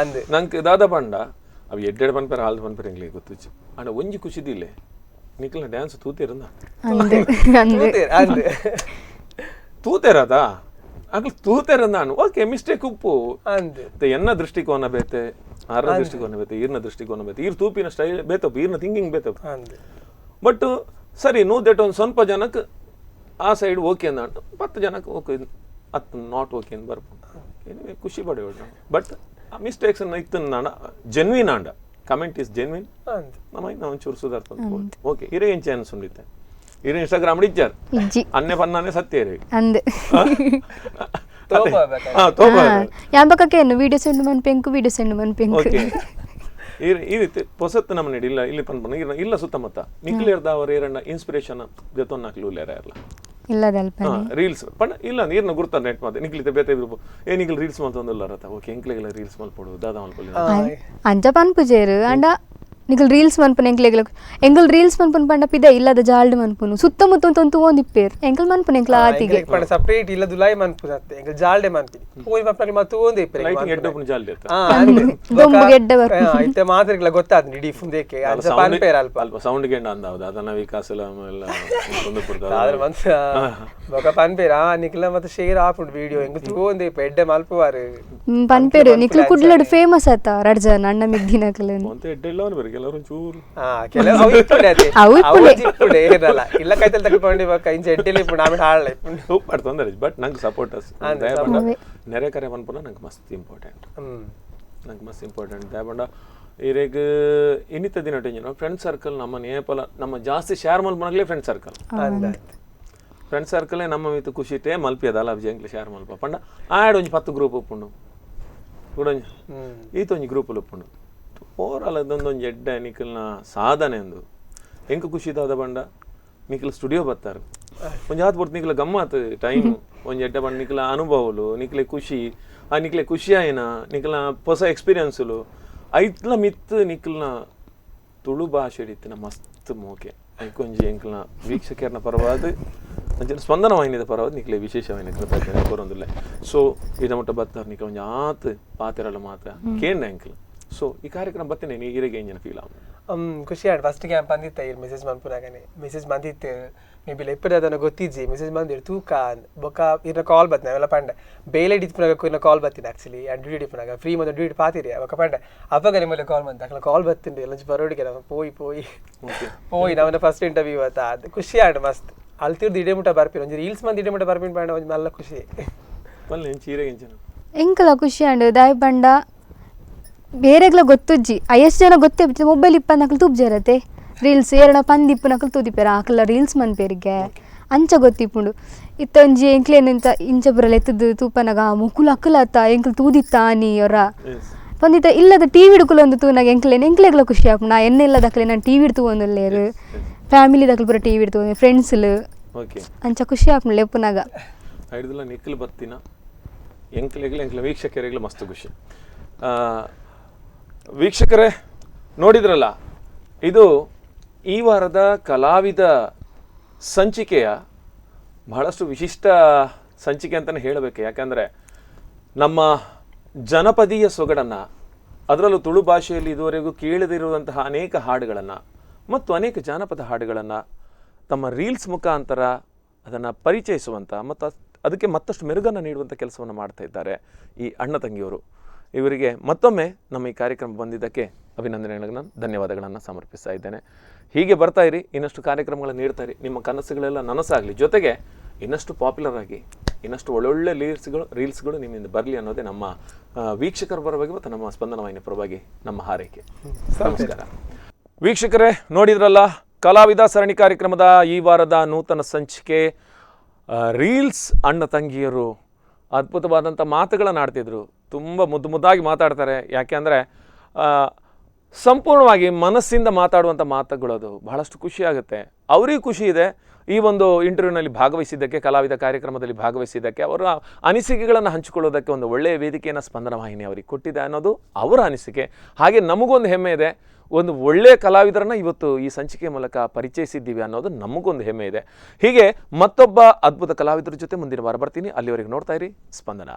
ಅಂದ್ ನಂಗೆ ದಾದ ಪಂಡ ಅವು ಎಡ್ಡೆಡ್ ಪನ್ಪೇರ ಆಲ್ದು ಪನ್ಪೇರ ಎಂಗ್ಲಿಗೆ ಗೊತ್ತುಜ್ಜಿ ಆಂಡ ಒಂಜಿ ಖುಷಿದಿಲ್ಲೆ ನಿಕ್ಲ್ನ ಡ್ಯಾನ್ಸ್ ತೂತೇರಂದ ತೂತೇರದ ಅಕ್ಲು ತೂತೇರಂದ ಓಕೆ ಮಿಸ್ಟೇಕ್ ಉಪ್ಪು ಎನ್ನ ದೃಷ್ಟಿಕೋನ ಬೇತೆ ಆರ ದೃಷ್ಟಿಕೋನ ಬೇತೆ ಈರ್ನ ದೃಷ್ಟಿಕೋನ ಬೇತೆ ಈರ್ ತೂಪಿನ ಸ್ಟೈಲ್ ಬೇತಪ್ಪ ಈರ್ನ ಥಿಂಕಿಂಗ್ ಬೇತಪ್ಪ ಬಟ್ ಸರಿ ನೂ that ಒಂದು ಸ್ವಲ್ಪ ಜನಕ್ಕೆ ಆ ಸೈಡ್ ಓಕೆ ಅಂದ 10 ಜನಕ್ಕೆ ಓಕೆ ಅತ್ not okay ಅಂತ ಬರ್ಪು ಎನಿವೆ ಖುಷಿ ಪಡೆಯೋಡು ನಾವು ಬಟ್ ಆ ಮಿಸ್ಟೇಕ್ಸ್ ಇತ್ತು ನಾಡ ಜೆನ್ವಿನ್ ಆಂಡ comment is genuine ನಮ್ಮ ನಾವು ಒಂಚೂರು ಸುಧಾರ್ತಂತ ಓಕೆ ಇರೇ ಎಂಚೆ ಅನ್ಸುಂಡಿತ್ತೆ ಇರೇ ಇನ್ಸ್ಟಾಗ್ರಾಮ್ ಇಜ್ಜಾರ್ ಇಜ್ಜಿ ಅನ್ನೆ ಪನ್ನಾನೆ ಸತ್ಯ ಇರೇ ಅಂದ್ ತೋಪ ಯಾಂಬಕಕ್ಕೆ ವಿಡಿಯೋ ಸೆಂಡ್ ಮನ್ಪೆಂಕು ವಿಡಿಯೋ ಸೆಂಡ್ ಮನ್ಪೆಂಕು ಓಕೆ ಈ ರೀತಿ ಪೊಸತ್ತು ನಮ್ಮ ನೀಡಿ ಇಲ್ಲ ಇಲ್ಲಿ ಪನ್ಪನ ಇಲ್ಲ ಸುತ್ತಮುತ್ತ ನಿಕ್ಲೇರ್ದ ಅವರ ಏರಣ್ಣ ಇನ್ಸ್ಪಿರೇಷನ್ ಜೊತೊನ್ನಾಕ್ಲು ಉಲ್ಲೇರ ಇರಲ್ಲ ಇಲ್ಲದಲ್ಪ ರೀಲ್ಸ್ ಪಂಡ ಇಲ್ಲ ನೀರ್ನ ಗುರ್ತ ನೆಟ್ ಮಾತೆ ನಿಕ್ಲಿತೆ ಬೇತೆ ಇದ್ರು ಏ ನಿಕ್ಲು ರೀಲ್ಸ್ ಮಲ್ತೊಂದಿಲ್ಲ ರತ ಓಕೆ ಎಂಕ್ಲೆಗೆಲ್ಲ ರೀಲ್ಸ್ ಮಲ್ಪೊಡು ದಾದಾ ಮಲ್ಪೊಲಿ ಅಂಚ ಪನ್ಪುಜೇರು ಅಂಡ ನಿಕಲ್ ರೀಲ್ಸ್ ಮನ್ಪುನ ಎಂಕ್ಲೆಗ್ಲ ಎಂಕಲ್ ರೀಲ್ಸ್ ಮನ್ಪುನ ಪಂಡ ಪಿದ ಇಲ್ಲದ ಜಾಲ್ಡ್ ಮನ್ಪುನು ಸುತ್ತಮುತ್ತ ಒಂತೊಂದು ಒಂದಿಪ್ಪೇರ್ ಎಂಕಲ್ ಮನ್ಪುನ ಎಂಕ್ಲ ಆತಿಗೆ ಪಂಡ ಸಪರೇಟ್ ಇಲ್ಲ ದುಲಾಯಿ ಮನ್ಪುನ ಅತ್ತೆ ಎಂಕಲ್ ಜಾಲ್ಡೆ ಮನ್ಪಿನಿ ಪೋಯಿ ಮನ್ಪುನ ಮತ್ತು ಒಂದೇ ಇಪ್ಪೇರ್ ಲೈಟಿಂಗ್ ಎಡ್ಡೆ ಉಪ್ಪುನ ಜಾಲ್ಡೆ ಅತ್ತ ದೊಂಬು ಗೆಡ್ಡೆ ಬರ್ಪುನು. ಇತ್ತೆ ಮಾತ್ರಿಗ್ಲ ಗೊತ್ತಾದ್ ಇಡೀ ಫುಂದೇಕೆ ಅಂಚ ಪನ್ಪೇರ್ ಅಲ್ಪ ಅಲ್ಪ ಸೌಂಡ್ ಗೆಂಡ ಅಂದ ಹೌದು ಅದನ್ನ ವಿಕಾಸ ಎಲ್ಲ ಆದ್ರೆ ಮನ್ಸ ಬೊಕ ಪನ್ಪೇರ್ ಆ ನಿಕ್ಲ ಮತ್ತೆ ಶೇರ್ ಆಪುಂಡು ವಿಡಿಯೋ ಎಂಕ್ ತೂವೊಂದೇ ಇಪ್ಪ ಎಡ್ಡೆ ಮಲ್ಪುವಾರು ಪನ್ಪೇರು ನಿಕ್ಲು ಕುಡ್ಲಡು ಫೇಮಸ್ ಆತ ರಡ್ ಜನ ಅಣ್ಣ ಮಿಗ್ದಿನಕ್ಲು ಒಂತೆ ಎಡ್ಡೆ ಇಲ್ಲ ಅವ್ನು ಬೇರೆ ಕೆಲವರು ಚೂರು ಕೆಲವು ಅವು ಇಪ್ಪುಡೆ ಅದೇ ಅವು ಇಪ್ಪುಡೆ. ಅವು ಇಪ್ಪುಡೆ ಏನಲ್ಲ ಇಲ್ಲ ಕೈತಲ್ ತಗೊಂಡು ಇವಾಗ ಇಂಚ ಎಡ್ಡೆಲಿ ಇಪ್ಪುಂಡು ಆಮೇಲೆ ಹಾಳ್ ಇಪ್ಪುಂಡು ಸೂಪರ್ ತೊಂದರೆ ಬಟ್ ನಂಗೆ ಸಪೋರ್ಟರ್ಸ್ ದಯಪಂಡ ನೆರೆ ಕರೆ ಪನ್ಪುನ ನಂಗೆ ಮಸ್ತ್ ಇಂಪಾರ್ಟೆಂಟ್ ನಂಗೆ ಮಸ್ತ್ ಇಂಪಾರ್ಟೆಂಟ್ ದಯಪಂಡ ಇರೆಗ್ ಇನ್ನಿತ ದಿನ tension friend circle ನಮ್ಮ ನೇಪಲ ನಮ್ಮ ಜಾಸ್ತಿ ಶೇರ್ ಮಲ್ಪನಾಗ್ಲೇ friend circle friend ಸರ್ಕಲೇ ನಮ್ಮ ಮಿತ್ತು ಖುಷಿ ಇಟ್ಟೆ ಮಲ್ಪಿಯದಲ್ಲ ಅಭಿಜಯಂಕ್ಲೆ ಶೇರ್ ಮಲ್ಪ ಪಂಡ ಆಡ್ ಒಂಜಿ 10 ಗ್ರೂಪ್ ಉಪ್ಪುಂಡು ಕೂಡ ಈತ ಒಂಜಿ ಗ್ರೂಪ್ ಉಪ್ಪುಂಡು ಓವರಾಲ್ ಅದೊಂದೊಂಜಿ ಎಡ್ಡೆ ನಿಖಲ್ನ ಸಾಧನೆ ಒಂದು ಎಂಕ ಖುಷಿ ದಾದ ಬಂಡ ನಿಖಲ್ ಸ್ಟುಡಿಯೋ ಬರ್ತಾರೆ ಒಂಜಿ ಆತ್ ಪೊರ್ತು ನಿಖಲ ಗಮ್ಮತ್ ಟೈಮ್ ಒಂಜಿ ಎಡ್ಡೆ ಬಂಡ ನಿಖಲ ಅನುಭವಲು ನಿಖಲೆ ಖುಷಿ ಆ ನಿಖಲೆ ಖುಷಿ ಆಯ್ನ ನಿಖಲ ಹೊಸ ಎಕ್ಸ್ಪೀರಿಯನ್ಸುಲು ಐತ್ಲ ಮಿತ್ ನಿಖಲ್ನ ತುಳು ಭಾಷೆ ಇತ್ತಿನ ಮಸ್ತ್ ಮೋಕೆ ಐಕೊಂಜಿ ಎಂಕ್ಲನ ವೀಕ್ಷಕರನ ಪರವಾದ ಅಂಚಿನ ಸ್ಪಂದನ ವಾಹಿನಿದ ಪರವಾದ ನಿಕ್ಲೆ ವಿಶೇಷವಾಯಿನ ಕೃತಜ್ಞತೆ ಕೊರೊಂದುಲ್ಲೆ ಸೊ ಇದ ಮುಟ್ಟ ಬತ್ತಾರೆ ನಿಖಲ ಒಂಜಿ ಆತ್ ಪಾತೆರಲ ಮಾತ್ರ ಕೇಂದ್ರ ಎಂಕ್ಲ ಸೊ ಈ ಕಾರ್ಯಕ್ರಮ ಬತ್ತೇನೆ ನೀ ಇರೆಗೆ ಎಂಜಿನ ಫೀಲ್ ಆವು ಖುಷಿ ಆಯ್ತು ಫಸ್ಟ್ ಕ್ಯಾಂಪ್ ಅಂದಿತ್ತ ಇರ್ ಮೆಸೇಜ್ ಮನ್ಪುನಾಗನೆ ಮೆಸೇಜ್ ಬಂದಿತ್ತು ಮೇ ಬಿ ಎಪ್ಪದ ಅದನ್ನು ಗೊತ್ತಿಜ್ಜಿ ಮೆಸೇಜ್ ಬಂದಿರು ತೂಕ ಬೊಕ್ಕ ಇರ್ನ ಕಾಲ್ ಬತ್ತಿನ ಅವೆಲ್ಲ ಪಂಡ ಬೇಲೆ ಇಪ್ಪನಾಗ ಇರ್ನ ಕಾಲ್ ಬತ್ತೀನಿ actually and duty ಇಪ್ಪನಾಗ free ಬಂದು ಡ್ಯೂಟಿ ಪಾತಿರಿ ಬೊಕ್ಕ ಪಂಡ ಅಪ್ಪಗ ನಿಮ್ಮಲ್ಲಿ ಕಾಲ್ ಬಂತ ಅక్కడ ಕಾಲ್ ಬತ್ತಿಂಡು ಎಲ್ಲ ಬರೋಡಿಗೆ ನಮ್ಮ ಪೋಯಿ ಪೋಯಿ ಪೋಯಿ ನಮ್ಮನ್ನ ಫಸ್ಟ್ ಇಂಟರ್ವ್ಯೂ ಆತ ಅದು ಖುಷಿ ಆಯ್ತು ಮಸ್ತ್ ಅಲ್ತಿರ್ದು ಇಡೇ ಮುಟ್ಟ ಬರ್ಪಿನ ಒಂಜಿ ರೀಲ್ಸ್ ಮಂದಿ ಇಡೇ ಮುಟ್ಟ ಬರ್ಪಿನ ಪಂಡ ಒಂಜಿ ಮಲ್ಲ ಖುಷಿ ಪಲ್ಲೆ ಚೀರೆಗೆ ಎಂಚಿನ ಎಂಕಲ ಖುಷಿ ಆಂಡ್ ದಾಯ ಪಂಡ ಬೇರೆಗ್ಲ ಗೊತ್ತುಜ್ಜಿ ಎಷ್ಟು ಜನ ಗೊತ್ತೇ ಮೊಬೈಲ್ ಇಪ್ಪನಕಲು ತೂಪ್ ಜರತೆ ರೀಲ್ಸ್ ಏರಣ ಪಂದ್ ಇಪ್ಪನಕಲು ತೂದಿಪ್ಪೇರ ಆಕಲ ರೀಲ್ಸ್ ಮನ್ಪೇರಿಗೆ ಅಂಚ ಗೊತ್ತಿಪ್ಪುಂಡು ಇತ್ತೊಂಜಿ ಎಂಕ್ಲೇನ್ ಇಂತ ಇಂಚ ಬರಲ್ಲ ಎತ್ತದ್ದು ತೂಪನಗ ಮುಕುಲು ಅಕ್ಕಲಾತ ಎಂಕ್ಲು ತೂದಿತ್ತಾನಿ ಅವರ ಪಂದಿತ ಇಲ್ಲದ ಟಿ ವಿ ಒಂದು ತೂನಾಗ ಎಂಕ್ಲೇನ್ ಎಂಕ್ಲೆಗ್ಲ ಖುಷಿ ಆಪುಂಡು ನಾ ಎಣ್ಣೆ ಇಲ್ಲದಕ್ಲೆ ನಾನು ಟಿ ವಿ ತೂವೊಂದುಲ್ಲೇರು ಫ್ಯಾಮಿಲಿ ದಕ್ಲು ಪೂರ ಟಿ ವಿ ತೂವೊಂದು ಫ್ರೆಂಡ್ಸ್ಲು ಓಕೆ ಅಂಚ ಖುಷಿ ಆಪುಂಡು ಲೆಪ್ಪುನಾಗ ಐಡ್ದಲ್ಲ ನಿಖಲ್ ಬತ್ತಿನ ಎಂಕ್ಲೆಗ್ಲ ಎಂಕ್ಲ ವೀಕ್ಷಕರಿಗ್ಲ ಮಸ್ತ್ ಖುಷಿ ವೀಕ್ಷಕರೇ ನೋಡಿದ್ರಲ್ಲ, ಇದು ಈ ವಾರದ ಕಲಾವಿದ ಸಂಚಿಕೆಯ ಬಹಳಷ್ಟು ವಿಶಿಷ್ಟ ಸಂಚಿಕೆ ಅಂತಲೇ ಹೇಳಬೇಕು. ಯಾಕಂದರೆ ನಮ್ಮ ಜನಪದೀಯ ಸೊಗಡನ್ನು, ಅದರಲ್ಲೂ ತುಳು ಭಾಷೆಯಲ್ಲಿ ಇದುವರೆಗೂ ಕೇಳದಿರುವಂತಹ ಅನೇಕ ಹಾಡುಗಳನ್ನು ಮತ್ತು ಅನೇಕ ಜಾನಪದ ಹಾಡುಗಳನ್ನು ತಮ್ಮ ರೀಲ್ಸ್ ಮುಖಾಂತರ ಅದನ್ನು ಪರಿಚಯಿಸುವಂಥ ಮತ್ತು ಅದಕ್ಕೆ ಮತ್ತಷ್ಟು ಮೆರುಗನ್ನು ನೀಡುವಂಥ ಕೆಲಸವನ್ನು ಮಾಡ್ತಾ ಇದ್ದಾರೆ ಈ ಅಣ್ಣ ತಂಗಿಯವರು. ಇವರಿಗೆ ಮತ್ತೊಮ್ಮೆ ನಮ್ಮ ಈ ಕಾರ್ಯಕ್ರಮ ಬಂದಿದ್ದಕ್ಕೆ ಅಭಿನಂದನೆಗಳನ್ನು, ಧನ್ಯವಾದಗಳನ್ನು ಸಮರ್ಪಿಸ್ತಾ ಇದ್ದೇನೆ. ಹೀಗೆ ಬರ್ತಾ ಇರಿ, ಇನ್ನಷ್ಟು ಕಾರ್ಯಕ್ರಮಗಳನ್ನು ನೀಡ್ತಾ ಇರಿ, ನಿಮ್ಮ ಕನಸುಗಳೆಲ್ಲ ನನಸಾಗಲಿ, ಜೊತೆಗೆ ಇನ್ನಷ್ಟು ಪಾಪ್ಯುಲರ್ ಆಗಿ ಇನ್ನಷ್ಟು ಒಳ್ಳೊಳ್ಳೆ ರೀಲ್ಸ್ಗಳು ನಿಮ್ಮಿಂದ ಬರಲಿ ಅನ್ನೋದೇ ನಮ್ಮ ವೀಕ್ಷಕರ ಪರವಾಗಿ ಮತ್ತು ನಮ್ಮ ಸ್ಪಂದನ ವಾಹಿನಿ ಪರವಾಗಿ ನಮ್ಮ ಹಾರೈಕೆ. ನಮಸ್ಕಾರ ವೀಕ್ಷಕರೇ, ನೋಡಿದ್ರಲ್ಲ ಕಲಾವಿದ ಸರಣಿ ಕಾರ್ಯಕ್ರಮದ ಈ ವಾರದ ನೂತನ ಸಂಚಿಕೆ. ರೀಲ್ಸ್ ಅಣ್ಣ ತಂಗಿಯರು ಅದ್ಭುತವಾದಂಥ ಮಾತುಗಳನ್ನು ಆಡ್ತಿದ್ರು, ತುಂಬ ಮುದ್ದು ಮುದ್ದಾಗಿ ಮಾತಾಡ್ತಾರೆ. ಯಾಕೆಂದರೆ ಸಂಪೂರ್ಣವಾಗಿ ಮನಸ್ಸಿಂದ ಮಾತಾಡುವಂಥ ಮಾತುಗಳದು ಬಹಳಷ್ಟು ಖುಷಿಯಾಗುತ್ತೆ. ಅವರಿಗೂ ಖುಷಿ ಇದೆ ಈ ಒಂದು ಇಂಟರ್ವ್ಯೂನಲ್ಲಿ ಭಾಗವಹಿಸಿದ್ದಕ್ಕೆ, ಕಲಾವಿದ ಕಾರ್ಯಕ್ರಮದಲ್ಲಿ ಭಾಗವಹಿಸಿದ್ದಕ್ಕೆ, ಅವರ ಅನಿಸಿಕೆಗಳನ್ನು ಹಂಚಿಕೊಳ್ಳೋದಕ್ಕೆ ಒಂದು ಒಳ್ಳೆಯ ವೇದಿಕೆಯನ್ನು ಸ್ಪಂದನ ವಾಹಿನಿ ಅವರಿಗೆ ಕೊಟ್ಟಿದೆ ಅನ್ನೋದು ಅವರ ಅನಿಸಿಕೆ. ಹಾಗೆ ನಮಗೊಂದು ಹೆಮ್ಮೆ ಇದೆ, ಒಂದು ಒಳ್ಳೆಯ ಕಲಾವಿದರನ್ನು ಇವತ್ತು ಈ ಸಂಚಿಕೆ ಮೂಲಕ ಪರಿಚಯಿಸಿದ್ದೀವಿ ಅನ್ನೋದು ನಮಗೊಂದು ಹೆಮ್ಮೆ ಇದೆ. ಹೀಗೆ ಮತ್ತೊಬ್ಬ ಅದ್ಭುತ ಕಲಾವಿದರ ಜೊತೆ ಮುಂದಿನ ವಾರ ಬರ್ತೀನಿ. ಅಲ್ಲಿವರೆಗೆ ನೋಡ್ತಾ ಇರಿ ಸ್ಪಂದನ.